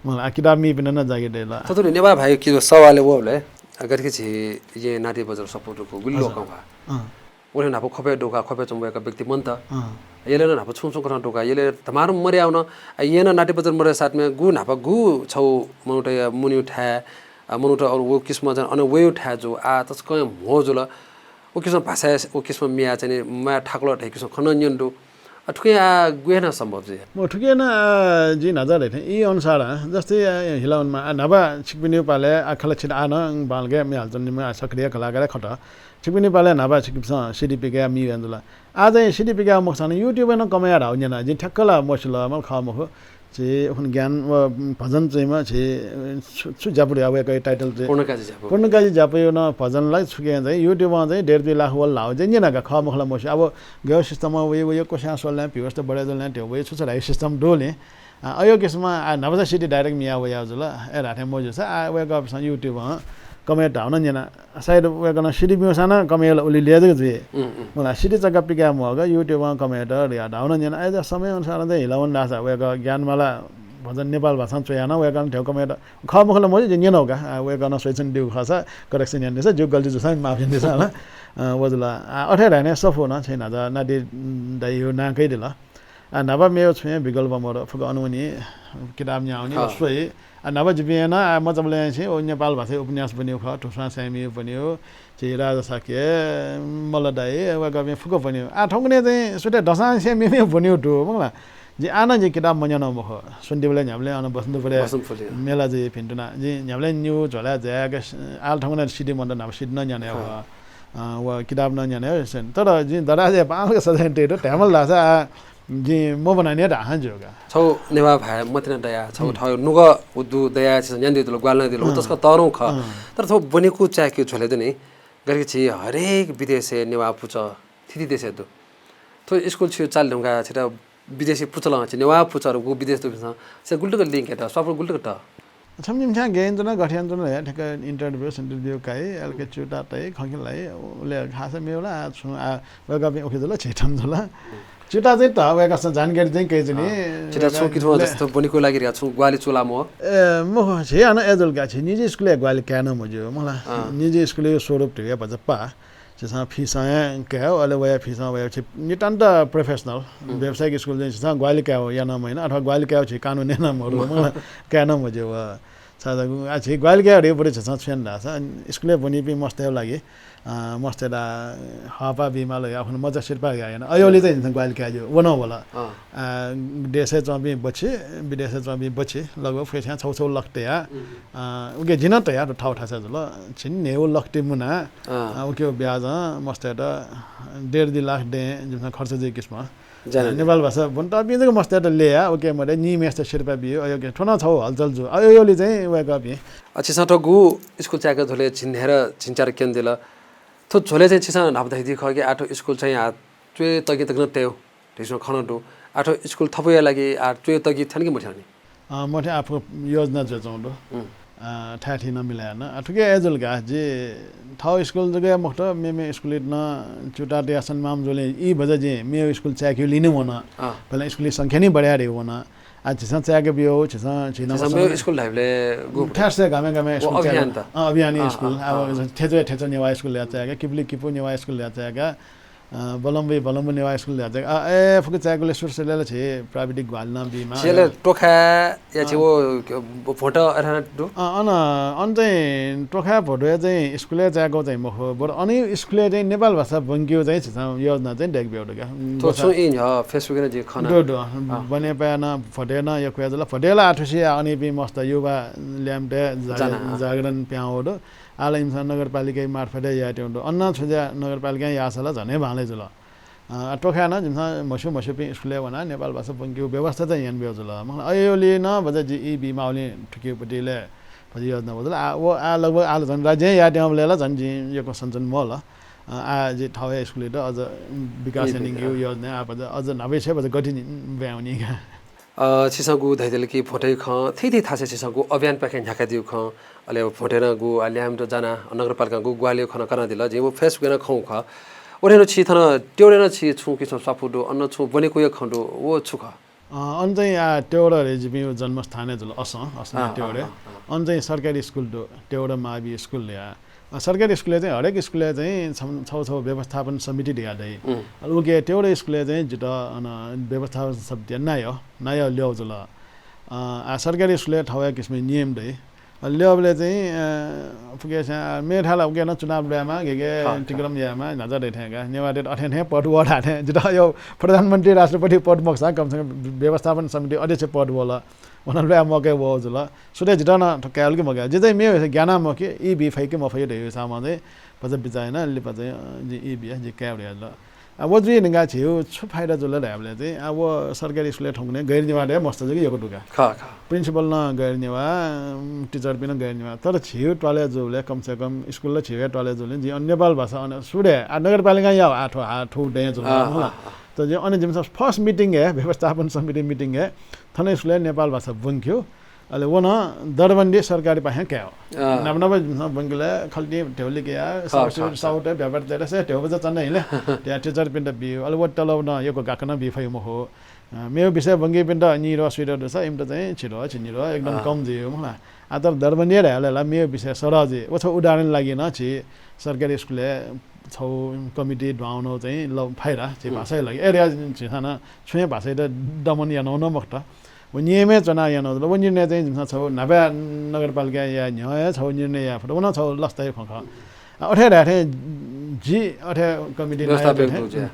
मला, आ, किताब मीपिन्त नं जागिर दइ ला। सतुनि, नेवाः भाय् कि सवालय् वःबलय्, आ, गथे कि झी येँ नाट्य बजार सफू दुगु गुलि लोकंह्वाः। अँ। वने न्हापा ख्वपय् दुगु, ख्वपय् च्वंम्ह वय्‌कः व्यक्ति मन्त। अँ। यलय् नं न्हापा छुं छुं कथं दुगु, यलय् धमाधम मदयावं, आ, येँ नं नाट्य बजार मदय् साथं गु न्हापा गु छगू मनूतय् मुनेगु थाय्, आ, मनूत अन व किसिमं चाहिँ अन वयेगु थाय् जू, आ, तसकं म्हो जुल। व किसिमं भाषाय् व किसिमं मियाः चाहिँ नि म्वाये थाकुल धइगु किसिमं खँ नं न्यने दु। आ, थुकिं आ, गु यानाः सम्भव जुइ? मखु, थुकिं यानाः, आ, जिं न्हाचः धयाथें ई अनुसार, आ, जस्तै, आ, हिला वनेमा, आ, न्हापा छिकपिनिगु पालय्, आ, खला छित आः नं बांलाक म्ये हालाच्वनीम्ह, आ, सक्रिय कलाकार खः। छिकपिनिगु पालय् न्हापा छिकपिन्सं CD पिकयाः म्ये ब्वयादिल। आः चाहिँ CD पिकयाः मखुसां नं YouTube-य् नं कमय् याः धाःगु न्यना। जिं ठ्याक्क ला मसिल, मला, खः मखु। झी उखुन्हु ज्ञान व भजन च्वइम्ह झी छु, छु ज्यापु धयागु वय्‌कःया title चाहिँ? पूर्णकाजी ज्यापु। पूर्णकाजी ज्यापुया नं भजन ला छुकिं चाहिँ YouTube-य् चाहिँ डेढ दुई लाख वल धाःगु चाहिँ न्यना का, खः मखु ला मस्यू। अब गय् system-य् वइ, वइ, क्वस्यां स्वल नं, views त बढे जुल नं, त्यो वइ छु छु धाइ system दु नि। आ, अय् किसिमं, आ, न्हापा चा CD direct मियाः वयाः जुल। अय् धाःथें मजूसा, आ, वय्‌कःपिन्सं YouTube-य् कमय् धाःगु नं न्यना। सायद वय्‌कलं CD ब्यूसां नं कमय् याःगु ला उलि लय् जक जुइ। उम्, उम्। मला, CD चक्क पिकाये म्वाःक YouTube-य् कमय् यात धयाः धाःगु नं न्यना। अय्‌सा समय अनुसार चाहिँ हिला वन धाःसा वय्‌कः ज्ञानमाला भजन नेपाल भाषां च्वयाः नं वय्‌कलं थ्व कमय् यात। खः मखु ला मस्यू, जिं न्यनागु का। आ, वय्‌कलं स्वइच्छा नं ब्यूगु खःसा correction यानादिसँ, जिगु गल्ती जूसां माफ यानादिसँ ला। अ, व जुल। आ, अथे धाःथें सफू नं छिं न्हाचः नाट्य दाइया नां कयादिल। आ, न्हापा मेगु छुं हे विकल्प मदु, फुक्क अन वनी, किताब न्याः वनी, अँ। स्वइ। आ, न्हापा जिपिं हे नं, आ, मचाबलय् हे छिं व नेपाल भाषाया उपन्यास ब्वनीगु खः, धुस्वां स्यामीगु ब्वनीगु, झी राजा शाक्य, मल्ल दाइ, वय्‌कःपिं फुक्क ब्वनीगु। आ, थौंकन्हय् चाहिँ सुथय् दसंनिसें मेमेगु ब्वनीगु दु, मखु ला। जिं आः नं जिं किताब मन्यनागु मखु। स्वन्तिबलय् न्ह्याबलें अन बसन्तपुरय् बसन्तपुरय्। मेला जुइ भिन्तुना। जिं न्ह्याबलें निगू झ्वलय् झायाः, आ, थौंकन्हय् CD मन्त, न्हापा CD नं न्यनागु खः। अँ, व किताब नं न्यनागु खः। तर जिं दराजय् बांलाक सजाँय तयातःगु धायेमाल धाःसा, आ, जिं मब्वनानि धाःसां ज्यू का। छगू नेवाः भाय् मतिना दयाः, छगू थःगु नुगः व दु दयाः छिसं न्यनादिल, ग्वाहालि यानादिल, व तसकं तःधंगु खः। अँ। तर थ्व ब्वनेकुचाय्‌केगु झ्वलय् दु नि, गथे कि झी हरेक विदेशय् नेवाः पुचः थीथी देशय् दु। थ्व स्कुल छिगु चाले धुंकाः छित विदेशी पुचलं, झी नेवाः पुचः धकाः विदेश दुपिन्सं छित गुलि तक link यात, स्वापू गुलि तक दु? छम्ह निम्ह छाय् गय् यानाच्वन, गथे यानाच्वन धयाः ठ्याक्क interview सेन्टरभ्यू काइ, अले च्यूताः तइ, खँ ल्हाइ, उलि खास मेगु ला, आ, छुं, आ, वय्‌कःपिं उखे जुल, झी थन जुल। च्यूताः चाहिँ तः, वय्‌कःपिन्सं जानकारी चाहिँ कयाच्वनी। अँ, च्यूताः छुं किथं ले- जस्तै ब्वनेकुया लागि धकाः छुं ग्वाहालि चूलाम्ह? ए, मखु, झी हानं अय् जुल का, झी निजी स्कुलय् ग्वाहालि काये नं मज्यू, मखु ला। अँ। निजी स्कुलया स्वरूप धयागु भचा पाः। झीसं फीसं हे कायेगु, अले वया फीसं वया छि नितान्त professional, हम्म। व्यावसायिक स्कुल चाहिँ झीसं ग्वाहालि कायेगु याना नं मयाना, अथवा ग्वाहालि कायेगु झी कानुनय् नं मदु, हम्म। मखु ला, काये नं मज्यू व। छाय् धाःसा, आ, झी ग्वाहालि कायेगु धइगु बरु झीसं छु याना धाःसा, स्कुलय् ब्वनीपिं मस्तय् लागि, अ, मस्तय्त हःपाः बीमाल धयाः अखुन्हु मचा सिरपाः धयाः याना। अय्‌योलि चाहिँ झीसं ग्वाहालि काये ज्यू, व नं वल। अँ। अ, देशय् च्वंपिं बच्छि, विदेशय् च्वंपिं बच्छि, लगभग फुक्कसियां छगू छगू लख तयाः, हम्म। अ, उके जिं नं तयाः थःथासय् जुल। झिंन्हय्‌गू लख ति मुनाः, अँ। अ, उके ब्याजं मस्तय्त डेढ दुई लाख दँय् जिमिसं खर्च जुइगु किसिमं। जाने दे। नेपाल भाषा ब्वनेतःपिं जक मस्तय्त ल्ययाः, उके मध्ये निम्हय्‌सित सिरपाः बियाः, अय्‌योके थ्व नं छगू हलचल जू, अय्‌योलि चाहिँ वय्‌कःपिं। अ, छिसं थ्व गु स्कुल चाय्‌का झ्वलय् झिंन्हय्‌दँ झिंच्यादँ क्यनादिल। थ्व झ्वलय् चाहिँ छिसं न्हापा धयादी खः कि आः थ्व स्कुल चाहिँ आः च्वय् तगिं तक नं तयेगु धइगु खँ नं दु। आः थ्व स्कुल थपु याये लागि आः च्वय् तगिं थ्यन कि मथ्यन नि? अ, मथे आफू योजना जुयाच्वंगु दु। अ, थाय् थी नं मिलाय् याना। अ, थुके अय् जुल का, जि थःगु स्कुल जक हे मखुत, मेमे स्कुलय् नं च्यूताः तयाः सनेमाःम्ह जुलिं ई भचा जिं मेगु स्कुल चाय्‌केगु लिने वन। अँ। पहिला स्कुलया संख्या नि बढे याये वन। आ, झीसं चाय्‌के ब्यू, झीसं, झी नं झीसं मेगु स्कुल धाइबलय् गु थाय्‌सय् गामय् गामय् स्कुल अभियान चाय्‌के। अ, अभियान अँ, स्कुल। अँ, अब अँ। थेचो थेचो नेवाः स्कुलय् चाय्‌के, किपुली किपू नेवाः स्कुलय् चाय्‌के। अ, बलम्बी बलम्बी नेवाः स्कुलय् चाय्‌के। अ, ए, फुक्क चाय्‌केबलय् सुरु सुरुले ला झी प्राविधिक ग्वाहालि नं बीमाः। झीले टोखाय् या झी अँ। व, क-, भोट अथाना दु? अँ, अन, अन चाहिँ टोखाय् भोटय् चाहिँ स्कुलय् चाय्‌केगु चाहिँ मखु। बरु अन स्कुलय् चाहिँ नेपाल भाषा ब्वंकेगु चाहिँ झीसं योजना चाहिँ दय्‌के ब्यूगु दु का। थ्व बसा छुं ई न्ह्यः Facebook नं जिं खना। दु, दु। अँ। बनेपाय् नं भोटय् नं यक्व जुल। भोटय् ला आः थुसी आ अन इपिं मस्त युवा ल्याय्‌म्हय्‌त जा-, जाना, अँ। जागरण पिहां वःगु दु। आः ला इमिसं नगरपालिका मार्फत हे यायेत्यंगु दु। अन नं छुं ज्या नगरपालिकां याःसा ला झन हे बांलाइ जुल। अ, टोखाय् नं जिमिसं म्हस्यू म्हस्यूपिं स्कुलय् वनाः नेपाल भाषा ब्वंकेगु व्यवस्था चाहिँ यानाबियागु जुल। मखुला अय्‌योलिं नं भचा जिं ई बीमाःगुलिं थुकिपट्टि ले भचा योजना वःगु जुल। आ, व आ लगभग आः ला झन राज्यं यायेत्यंबलय् ला झन जिं यक्व सनचन मवल। अ, आ जि थःगु हे स्कुलयात अझ विकास यानाबियागु योजना आ भचा अझ न्हापांनिसें भचा गति ब्यावनी का। अ, छिसं गु धयादिल कि भोटय् खँ, थीथी थासय् छिसं गु अभियानपाखें न्ह्याकादिउ खँ, अले भोटय् नं गु आ ल्याय्‌म्हय्‌त जानाः नगरपालिकां गु ग्वाहालिउ खँ नं कनादिल। जिं व Facebook नं खंगु खः। अथे नं छि थन तेवढे नं छि छुं किसिमं स्वापू दु, अन छुं ब्वनेकुया खँ दु, व छु खः? अ, अन चाहिँ आ तेवढे हे जिपिं जन्मस्थान हे जुल असं, असं अँ, तेवढे। अँ, अँ, अँ। अन चाहिँ सरकारी स्कुल दु, तेवढे मावि स्कुल या। अ, सरकारी स्कुलय् चाहिँ हरेक स्कुलय् चाहिँ छम-, छौ छौ व्यवस्थापन समिति धया दइ। उम्। अले उके तेवढे स्कुलय् चाहिँ जितः अन व्यवस्थापन समिति नायः, नायः ल्यव जुल। अ, आ सरकारी स्कुलय् थौया किसिमं नियम दइ। अ, ल्यवबलय् चाहिँ, अ, फुके स्यां, मेथाय् ला उके नं चुनाव ल्वायेमाः, गेगे खः, खः। तिक्रम यायेमाः, न्हाचा दइ थें का। नेवाःतय्त अथे थें पद वः धाये थें। जितः यो प्रधानमन्त्री राष्ट्रपति पद मखुसां कम से कम व्यवस्थापन समिति अध्यक्ष पद वल। व नं ल्वाये मौका वः जुल। सुथय् जितः नं थ्व कायेवल कि मकायेवल। जि चाहिँ मेगु हे ग्यानाः मखु कि, ई बी फइ कि मफइ धइगु हिसाबं चाहिँ भचा बिचाः यानाः लिपा चाहिँ, अ, जिं ई बिया, जि काये धयादिल। आ, व जुइ धुंकाः झीगु छु फाइदा जुल धायेबलय् चाहिँ, आ, व सरकारी स्कुलय् थौंकन्हय् गैर नेवाःत हे मस्त जक यक्व दु का। खः, खः। प्रिन्सिपल नं गैर नेवाः, उम्, टिचरपिं नं गैर नेवाः। तर झीगु त्वालय् जूबलय् कम से कम स्कुल ला झीगु हे त्वालय् जूबलय् जिं अन नेपाल भाषा अन सुरु हे, आ, नगरपालिकां याः, आ, थ्व, आ, थ्व दँय् जुल, अँ, मला। अँ, अँ। तर जिं अन जिमिसं first meeting हे, व्यवस्थापन समिति meeting हे, थन स्कुलय् नेपाल भाषा ब्वंकेगु। अले व नं दरबन्दी सरकारीपाखें कायेगु। अँ। नाप नाप जिमिसं ब्वंकेबलय् खल्तिं ध्यबा लिकयाः, खः, साउथ, खः, खः। साउथय् व्यापार तयेत से ध्यबा भचा चन्दा हिले, त्या टिचरपिन्त बियु। अले व तलब नं यक्व गाक्क नं बी फइ मखु। अ, मेगु विषय ब्वंकीपिन्त निद्वः स्वीद्वः दुसा इमित चाहिँ छिद्वः, छिनिद्वः एकदम अँ। कम जुइगु, मला। आ, तर दरबन्दी धायेबलय् ला मेगु विषय सरह जुइ। व छगू उदाहरण लागि नं झी सरकारी स्कुलय् छगू कमिटी दुहां वनाः चाहिँ ल-, फाइदा, झी उम्। भाषाया लागि। अय् धुंकाः झीसं नं छुं हे भाषायात दमन यानागु नं मखुत। व नियमय् च्वनाः यानागु जुल। व निर्णय चाहिँ जिमिसं छगू न्हापा नगरपालिकां याये न्ह्यः हे छगू निर्णय याये फत। व नं छगू लसताया खँ खः। आ, अथे धाये थें जि अथे कमिटी नायः व्यवस्थापक जुया।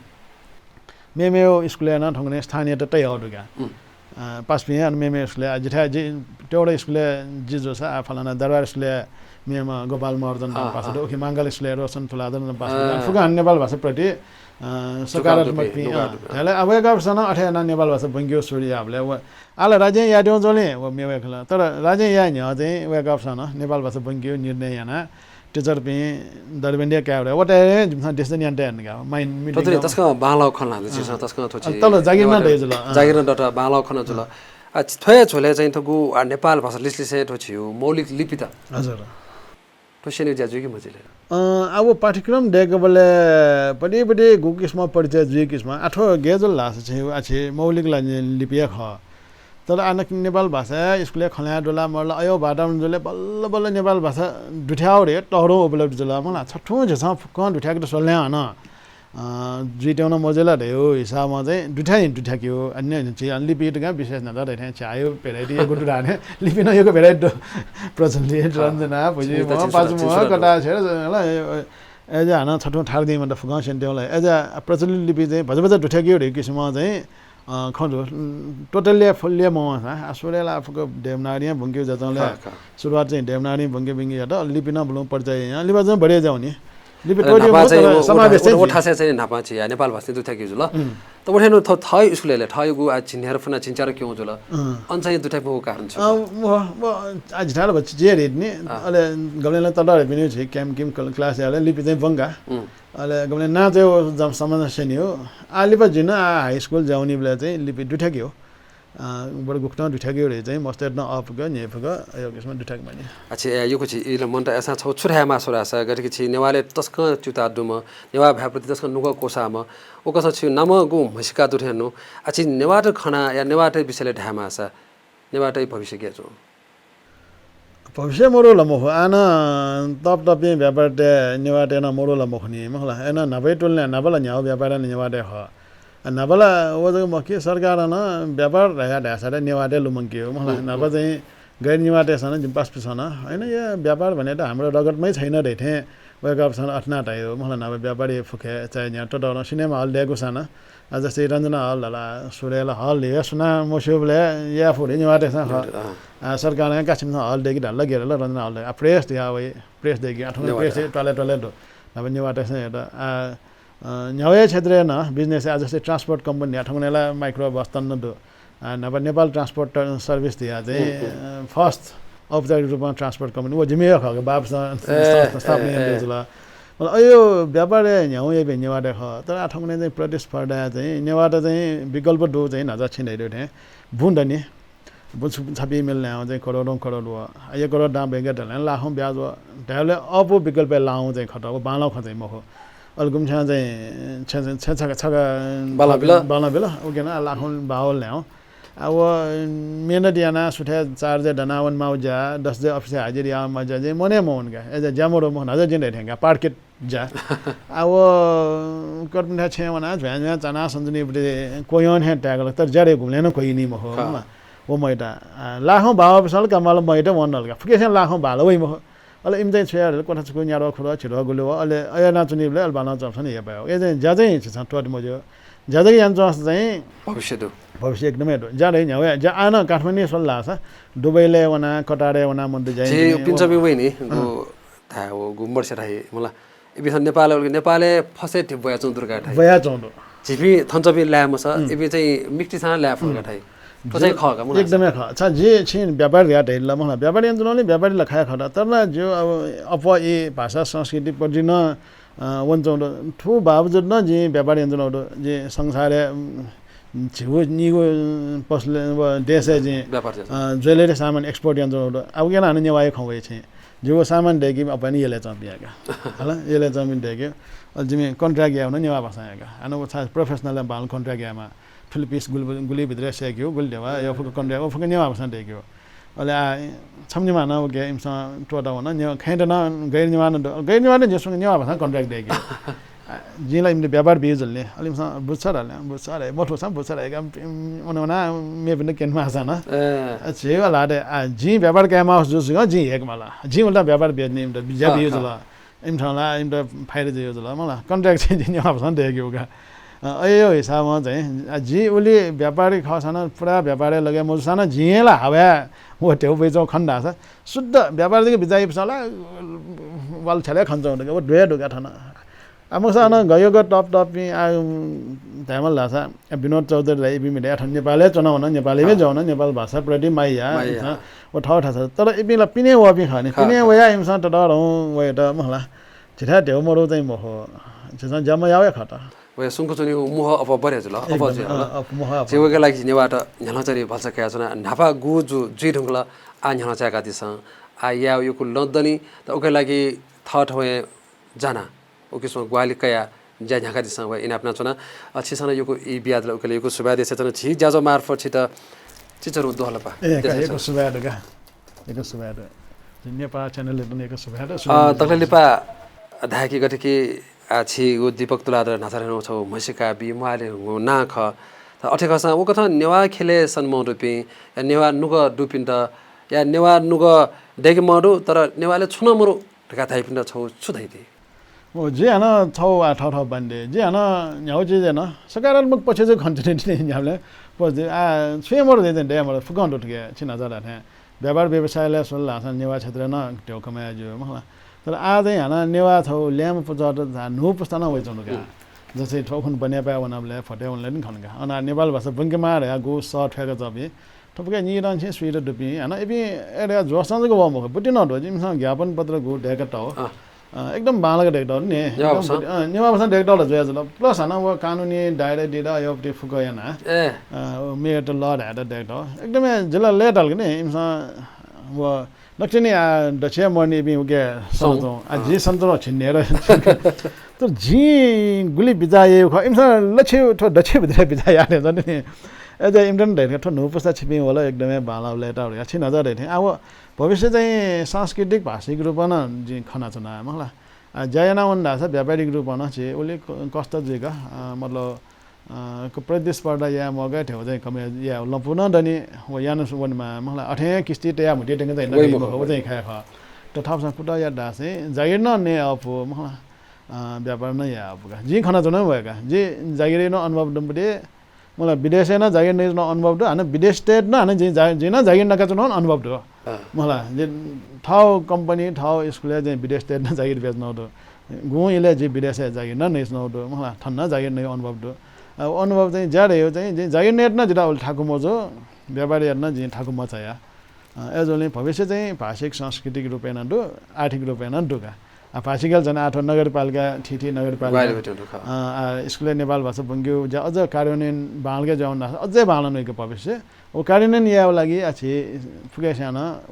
मेमेगु स्कुलय् नं थौंकन्हय् स्थानीयत तयाहःगु दु का। उम्। अ, पासापिं अन मेमेगु स्कुलय्, आ, जिथाय् जि तेवढे स्कुलय् जि जूसा, आ, फलाना दरबार स्कुलय् मेम्ह गोपाल महर्जन नं अँ, पासा अँ। दु, उखे मांकाल स्कुलय् रोशन तुलाधर नं पासा दु। अँ। फुक्कं नेपाल भाषाप्रति, अ, सकारात्मक झुकाव दुपिं, पिं, अ, झुकाव दुपिं। धायेबलय् आ वय्‌कःपिन्सं नं अथे यानाः नेपाल भाषा ब्वंकेगु सुरु याःबलय् व, आः ला राज्यं यायेत्यंगु जुल नि, व मेगु खँ ला। तर राज्यं याये न्ह्यः चाहिँ वय्‌कःपिन्सं नं नेपाल भाषा ब्वंकेगु निर्णय यानाः टिचरपिं दरबन्दी कायेबलय् व तय् हे जिमिसं decision याना तयार का। माइन्ड मिटिङ थ्व तुले का। तसकं बांलाःगु खँ ला, झीसं अँ। तसकं थ्व अ, झी तल जागिर नं नेवाः दइ जुल, अँ। जागिर नं दत, बांलाःगु खँ नं जुल। अँ। आ, थ्वया झ्वलय् चाहिँ थ्व गु, आ, नेपाल भाषा लिसलिसे थ्व झीगु मौलिक लिपि त। हजुर। थ्व स्यनेगु ज्या जुइ कि मजुइ ले? अँ, आ व पाठ्यक्रम दय्‌केबलय् पति पति गु किसिमं परिचय जुइ किसिमं, आ थ्व गय् जुल धाःसा चाहिँ आ झी मौलिक ला नि-, लिपि हे खः। तर आ न नेपाल भाषा स्कुलय् खँ ल्हाये दु ला मदु ला, अय् वातावरण जुल, बल्ल बल्ल नेपाल भाषा दुथ्याःगु हे तःधंगु उपलब्धि जुल। मला छथुं झीसं फुक्कं दुथ्याकेत स्वल ला हानं। अ, जुइत्यंगु नं मजुल ला धयागु हिसाबं चाहिँ दुथ्याइ दुथ्याकेगु। अन्य झी अन लिपि त का विशेष न्हाचः धयाथें छाय् variety यक्व दु धाःथें लिपि नं यक्व variety दु। प्रचलित, अँ। रञ्जना, भुजिमः, पाजुमः, कथाछेँय्, अय्‌जा हानं छथुं ठार दीम्ह त फुक्कं स्यनेत्यंगु ला। अय्‌जा प्रचलित लिपि चाहिँ भचा भचा दुथ्याकेगु धइगु किसिमं चाहिँ अ, खँ दु। उम्, totally फुल्लिया मवंसा, आ, सुरुइ ला फुक्क देवनागरीं ब्वंकेगु जुयाच्वंबलय्, खः, खः। सुरुवात चाहिँ देवनागरीं ब्वंके ब्वंके यात, लिपि नं बलुं परिचय यां, लिपा चाहिँ बढे जावनी। लिपि अले त्वःते न्हापा मखु, चाहिँ तर उ समावेश ठासय् चाहिँ उ, उ, न्हापा चाहिँ आ नेपाल भाषां दुथ्याकेगु जुल। उम्। त उथें नं थ-, थःगु स्कुलय् ला, थःगु आ झिंन्यादँ फुना झिंच्यादँ क्यंगु जुल। उम्। अन चाहिँ दुथ्याकेगु कारण छु? अ, व, व, आ झीथाय् ला भचा चीधीधीनि, अँ। अले गबलें ला ततःधंपिनि झी camp किम कल-, class याःबलय् लिपि चाहिँ ब्वंका। उम्। अले गबलें नां चाहिँ व जम-, समस्या स्यनीगु। आ लिपा जिं नं आ high school ज्या वनीबलय् चाहिँ लिपि दुथ्याकेगु। अ, बरु गुकथं दुथ्याके रे चाहिँ मस्तय्त नं अःपुक, न्ह्यइपुक, अयो किसिमं दुथ्याके मानि। अच्छा, ए, यक्व छि इल मन्त अय्‌सां छगू छु धायेमाः स्वल धाःसा, गथे कि छि नेवालय् तसकं च्यूताः दुम्ह, नेवाः भाय्‌प्रति तसकं नुगः क्वसाःम्ह, उकथं छि नामं गु म्हसीका दु थें नु, आ, छि नेवाःत खनाः या नेवाःत विषयलय् धायेमाःसा, नेवाःतय् भविष्य गय् च्वं? भविष्य मरु ला मखु, आः नं तप तपिं व्यापारीतय् नेवाःतय् नं मरु ला मखुनि, मखु ला। अय्‌नं न्हापाया तुलनाय् न्हापा ला न्ह्यागु व्यापारी नं नेवाःतय् खः। आ, न्हापा ला व जक मखु कि सरकारं नं व्यापार धया धाःसा त नेवाःतय् लुमंकेगु, मखु ला। उम्, न्हापा उम्। चाहिँ गैर नेवाःतय्‌सं नं जिमि पासापिंसं नं, होइन, यो व्यापार भने त हाम्रो रगतमै छैन धइथें वय्‌कःपिंसं नं अथे नं धाइगु, मखु ला। न्हापा व्यापारी फुखे चाहे न्ह्यागु ततःधंगु सिनेमा हल दय्‌कूसां नं, आ, जस्तै रञ्जना हल धाल, सुरेला हल हे सुनां मस्यूबलय् याये फु धइथें नेवाःतय्‌सं खः। अँ। आ, सरकारं का छिमिसं हल दय्‌कि धाल ला, गेल ला रञ्जना हल दय्‌कि। आ, प्रेस धया वइ, प्रेस दय्‌कि। आ, थौं नेवाःतय् प्रेस त्वालय् त्वालय् दु। न्हापा नेवाःतय्‌सं यात। आ, अ, न्ह्यागु हे क्षेत्रय् नं business, आ, जस्तै transport company न्ह्यागु थौंकन्हय् ला micro bus तन दु। आ, न्हापा नेपाल transport service धया चाहिँ, उम्, उम्। अ, first औपचारिक रूपमा transport company व जिमि हे खः, बाप स-, ए, स-, स्थापना ए, याना ए। जुल। मतलब अयो व्यापारय् न्ह्यागु याइपिं नेवाःतय् खः। तर आ, थौंकन्हय् चाहिँ प्रतिस्पर्धाय् चाहिँ नेवाःत चाहिँ विकल्प दु चाहिँ न्हाचः छिं धयादीथें बुँ दनि। बुँ छु-, छपिं मिल न्ह्यागु चाहिँ करोडौं करोड वः। आ, एक करोड दां ब्याङ्कय् धयागु लाखौं ब्याज वः। धायेबलय् अःपु विकल्पय् लाःगु चाहिँ खः, व बांलाःगु खँ चाहिँ मखु। अले गुम्हस्यां चाहिँ छेँ, छेँ, छेँ छका, छका बांलाः बिल? बांलाः बिल। उकिं नं लाखौं बांलाः वल न्ह्यागु। आ, व मेहनत यानाः सुथय् चार जे दनावनेमाःगु ज्या, दस जे अफिसय् हाजिर यायेमाःगु ज्या चाहिँ मने मवंका। अय्‌जुयाः ज्या मरु मखु, न्हाचः जिं धयाथें का, पाटकेट ज्या। आ, व कर्पिन्थाय् छेँय् वनाः झ्वाँय् झ्वाँय् चानाः सन्चुनिबलय् क्वह्यंथें ताय्‌कल, तर ज्याय् गुबलें नं क्वय्‌नि मखु, खः। मला। व मय्‌त, आ, लाखौं बांलाःपिसं ला कमाल मय्‌त वंगु ला, फुक्कसिनं लाखौं बांलाः वइ मखु। अले इमि चाहिँ छु याये धाःसा क्वथा छकू न्याद्वः खुद्वः झिद्वः गुलि वः, अले अय्‌नं च्वनीबलय् अले बांलाः च्वंपिं नं हे बांलाः वः। अय्‌जुयाः ज्या चाहिँ झीसं त्वःते मज्यू। ज्या जक याना च्वंसा चाहिँ भविष्य दु। भविष्य एकदमै दु। ज्या धइ न्ह्यागु हे, ज्या आः नं काठमाडौं स्वल धाःसा दुबईलय् वनाः, कतारय् वनाः मन्त ज्या झी यानाच्वनी। पिन्चबी वइनि, अँ। गु धाये, व गु मर्से धाइ, मला। इपिं नेपालय्, नेपालय् फसय् धिबा ब्वयाच्वंगु दु का धाइ। ब्वयाच्वंगु दु। झीपिं थन च्वंपिं लाये मसः, उम्। इपिं चाहिँ मिक्तिसां लाये फु का धाइ। थ्व चाहिँ खः का, मुला एकदमै खः। छ जि छिं व्यापार धया धइल, मखु ला, व्यापार यानाच्वनागु ला, व्यापारी ला खया खः त। तर ला ज्यू, अब अप्वः ई भाषा संस्कृति प्रति नं, अ, वनाच्वंगु दु। थ्व बावजुद नं जिं व्यापार यानाच्वनागु दु। जिं संसारय्, उम्, झिगू निगू पसलय् व देशय् जिं, व्यापार याना। अ, jewellery सामान export यानाच्वनागु दु। अब गेना हानं नेवाःया खँ वइ छिं। जिगु सामान दय्‌कीपिं अप्वः नं यलय् च्वंपिं का। हला, यलय् च्वंपिं दय्‌के। अले जिमि contract यायेगु नं नेवाः भाषां याका। हानं व छाय् professional बांलाः contract यायेमाः। थुलि piece गुलि, गुलि भित्रय् सय्‌केगु, गुलि ध्यबा, अयो फुक्क contract, व फुक्क नेवाः भाषां दय्‌केगु। अले आ, छम्ह निम्ह हानं उके इमिसं त्वःता वन, नेवाः खँय्‌त नं गैर नेवाः नं दु। गैर नेवाः नं जिमिसं नेवाः भाषां contract दय्‌केगु। आ, जिं ला इमित व्यापार बी जुल नि। अले इमिसं बुझ्छ धाल, बुझ्छ धाल, मथूसां बुझ्छ धाल, का, अन वनाः मेपिन्त क्यनेमाःसां नं। ए। आ, झीगु ला दे, आ, जिं व्यापार कायेमाःगु जूसां जिं हेयेके माल। जिं उल्टा व्यापार बियादिल इमित, ज्या खः, बी खः। जुल। इमिथं ला इमित फाइदा जुइ जुल, मला। Contract चाहिँ जिं नेवाः भाषां दय्‌केगु का। अ, अयो हिसाबं चाहिँ, आ, जि उलि व्यापारी खःसां नं, पुरा व्यापारय् लगे मजूसां नं जिं हे ला हावय् व ध्यबा ब्वयाच्वंगु खन धाःसा, शुद्ध व्यापार जक बिचाः याइपिन्सं ला वाल छ्याले खनाच्वंगु दु का, व द्वय् दु का थन। आ, मखुसा नं गय् गय् तप तपिं, आ, उम्, धायेमाल धाःसा, आ, विनोद चौधरी धाइ, इपिं मिले थन नेपालय् च्वना वन, नेपालय् हे, अँ। ज्या वन, नेपाल भाषा प्रति माया, माया। इमिसं व थःथाय्। तर इपिं ला पिने वःपिं खः नि, खः, पिने खः। वयाः इमिसं ततःधंगु वयेत, मखु ला। झीथाय् ध्यबा मरु चाहिँ मखु। झीसं ज्या मयाः वया खः त। वया सुंक च्वनीगु मोह अप्वः बढे जुल, अप्वः एकदम, जुल। अँ, अप्वः, मोह अप्वः। झी वय्‌कःया लागि झी नेवाःत न्ह्यालं च्याये भलसा कयाच्वना। न्हापा गु जु-, जुइ धुंकल, आ न्ह्यालं च्यायेकादिसँ। आ यायेगु यक्व लँ दनि, तर उकिया लागि थःथवय् जानाः, उकिसं ग्वाहालि कयाः ज्या न्ह्याकादिसँ, व इनाप यानाच्वना। अ, छिसं नं यक्व ई बियादिल, उकिया लागि यक्व सुभाय् देछानाच्वना। झी ज्याझ्वः मार्फत छित चिचीधंगु द्वहंलपा ए, का, देछानाच्वना। यक्व सुभाय् दु का। यक्व सुभाय् दु। नेपाः channel-यात नं यक्व सुभाय् दु, अ, सुभाय् दु। दकलय् लिपा धाय्‌कि गथे कि, आ, छिगु दीपक तुलाधर न्हाचः धयाथें छगू म्हसीका बी म्वाःले धुंगु नां खः। तर अथे खःसां उकथं नेवाः ख्यलय् सने मदुपिं, या नेवाः नुगः दुपिन्त, या नेवाः नुगः दय्‌के मदु, तर नेवालय् छुं नं मरु धकाः धाइपिन्त छगू छु धयादी? ओ, जि हानं छगू आ थःथः बानी दइ। जि हानं न्ह्यागु चिज याना, सकारात्मक पक्ष जक खनाच्वने तिनि न्ह्याबलें। प-, जि, आ, छुं हे मरु धइथें दये मदु, फुक्कं दु थुकी, छिं न्हाचः धाःथें। व्यापार व्यवसायलय् स्वल धाःसा नेवाः क्षेत्रय् नं ध्यबा कमय् जुइ, मखु ला। तर आः चाहिँ हानं नेवाः छगू ल्याय्म्ह पुचःत झा न्हू पुस्ता नं वयाच्वंगु दु का। जस्तै थ्व खुन्हु बनेपाय् वनाबलय्, भोटय् वनाबलय् नं खन का। अन नेपाल भाषा ब्वंकेमाः धयाः गु सः थ्वय्‌का च्वंपिं, थुपिं निदँ छेँ स्वीत दुपिं, हानं इपिं अय्‌धयाः ज्वःसं जक वः मखु, बुद्धि नं दु। जिमिसं ज्ञापन पत्र गु दय्‌का तः। अँ। अ, एकदम बांलाक दय्‌कातःगु नि। नेवाः भाषां? एकदम, अ, नेवाः भाषां दय्‌कातःगु ला जुयाच्वन। Plus हानं व कानुनी दायरा दिदा अय्‌याः पट्टि फुक्क याना। ए। अ, व मेय्‌यात लः धायेत दय्‌कातःगु। एकदम हे जिल्ला लय्‌ताल कि नि, इमिसं व दक्षिणी आ दक्षिण मर्निपिं उके सनाच्वं। आ, जिं सनाच्वं छिन्नेर। तर जिं गुलि बिचाः यायेगु खः, इमिसं लछि थ्व दक्षिण भित्र बिचाः याना नि। अय्‌जुयाः इमित नं धयाथें थ्व न्हूपुस्ता छिपिं वल, एकदम हे बांलाः, लय्‌ताः या, छिं न्हाचः धयाथें। आ, व भविष्य चाहिँ सांस्कृतिक भाषिक रूपं नं जिं खनाच्वना, मखुला। आ, ज्या याना वन धाःसा व्यापारिक रूपं नं छि उलि क-, कष्ट जुइक, अ, मतलब, अ, क-, प्रतिस्पर्धा याये मगाः थें व चाहिँ कम या-, याये लँपु नं दनि, व याना वनेमाः, मखुला। अथें किस्ती तयाः म्हुतुइ तंके चाहिँ वइ नदी मखु, मखु, व चाहिँ वइ। खाये खः। तर थःपिन्सं कुतः यात धाःसा चाहिँ जागिर नं नये अःपु, मखुला। अ, व्यापार नं याये अःपु का। जिं खनाच्वना वय्‌कः। जिं जागिरया नं अनुभव दु, मतलब विदेशय् नं जागिर नयाच्वनागु अनुभव दु, हानं विदेशतय्‌त नं हानं जिं जा-, जिं नं जागिर नकाच्वनागु अनुभव दु। अँ। मखुला, जिं थःगु company, थःगु स्कुलय् जिं विदेशतय्‌त नं जागिर बियाच्वनागु दु। गुगुं इलय् जिं विदेशय् जागिर नं नयाच्वनागु दु, मखुला, थन नं जागिर नयागु अनुभव दु। अ, अनुभव चाहिँ ज्या धयागु चाहिँ जिं जागिर नयेत नं जितः उलि थाकु मजू, व्यापार यायेत नं जिं थाकु मचाया। अ, अय्‌जूगुलिं भविष्य चाहिँ भाषिक सांस्कृतिक रूपं नं दु, आर्थिक रूपं नं दु का। आ, भाषिक झन आः थ्व नगरपालिका, थीथी नगरपालिका, ग्वाहालि वइच्वंगु दु खः। अ, आ, स्कुलय् नेपाल भाषा ब्वंकेगु ज्या अझ कार्यान्वयन बांलाक जुयावन धाःसा अझै बांलाः वइगु भविष्य। व कार्यान्वयन यायेगु लागि आ छि फुक्कसिनं, अ,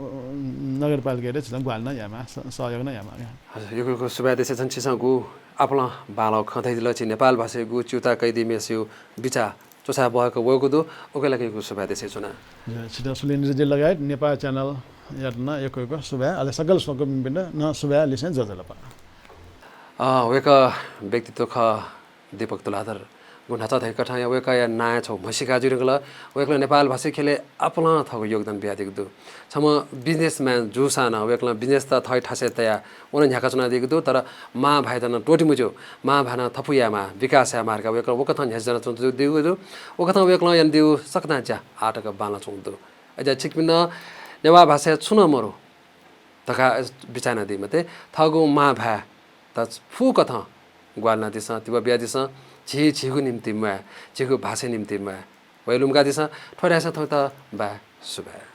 नगरपालिकायात छिं ग्वाहालि नं यायेमाः, स-, सहयोग नं यायेमाः। हजुर, यक्व यक्व सुभाय् देछानाच्वना। छिसं गु आपालं बांलाःगु खँ धयादिल, छि नेपाल भाषायागु च्यूताः कयादीम्हसिगु बिचाः च्वछाय् बहय्‌क वःगु दु, उकिया लागि यक्व सुभाय् देछानाच्वना। हजुर, छितः सुलेन्द्रजी लगायत नेपाः channel-यात नं यक्व यक्व सुभाय्, अले सकल स्वकुमिपिन्त नं सुभाय्, लिसें ज्वजलपा। अ, वय्‌कः व्यक्तित्व खः दीपक तुलाधर। गु न्हाचः धइगु कथंया वय्‌कःया नां छगू म्हसीका जुइधुंकल। वय्‌कलं नेपाल भाषा ख्यलय् आपालं थःगु योगदान बियादीगु दु। छम्ह businessman जूसां नं वय्‌कलं business-त थःगु थासय् तयाः व नं न्ह्याकाच्वनादीगु दु, तर मां भाय्‌त नं त्वःते मज्यू, मां भाय् नं थपु यायेमाः, विकास यायेमाः धकाः वय्‌कलं व कथं न्ह्यसः जुयाच्वनादीगु दु। व कथं वय्‌कलं यानादीगु सकतां ज्या आः तक बांलाच्वंगु दु। अय्‌जुयाः छिकपिं नं नेवाः भाषाय् छुं नं मरु धकाः बिचाः यानादी मते, थःगु मां भाय्‌त फुकथं ग्वाहालि यानादिसँ, तिबः बियादिसँ। झी झीगु निंतिं म्वाये, झीगु भाषाया निंतिं म्वाये। वये लुमंकादिसँ। थ्व धासें थौंकन्हय्‌यात बाय्, सुभाय्।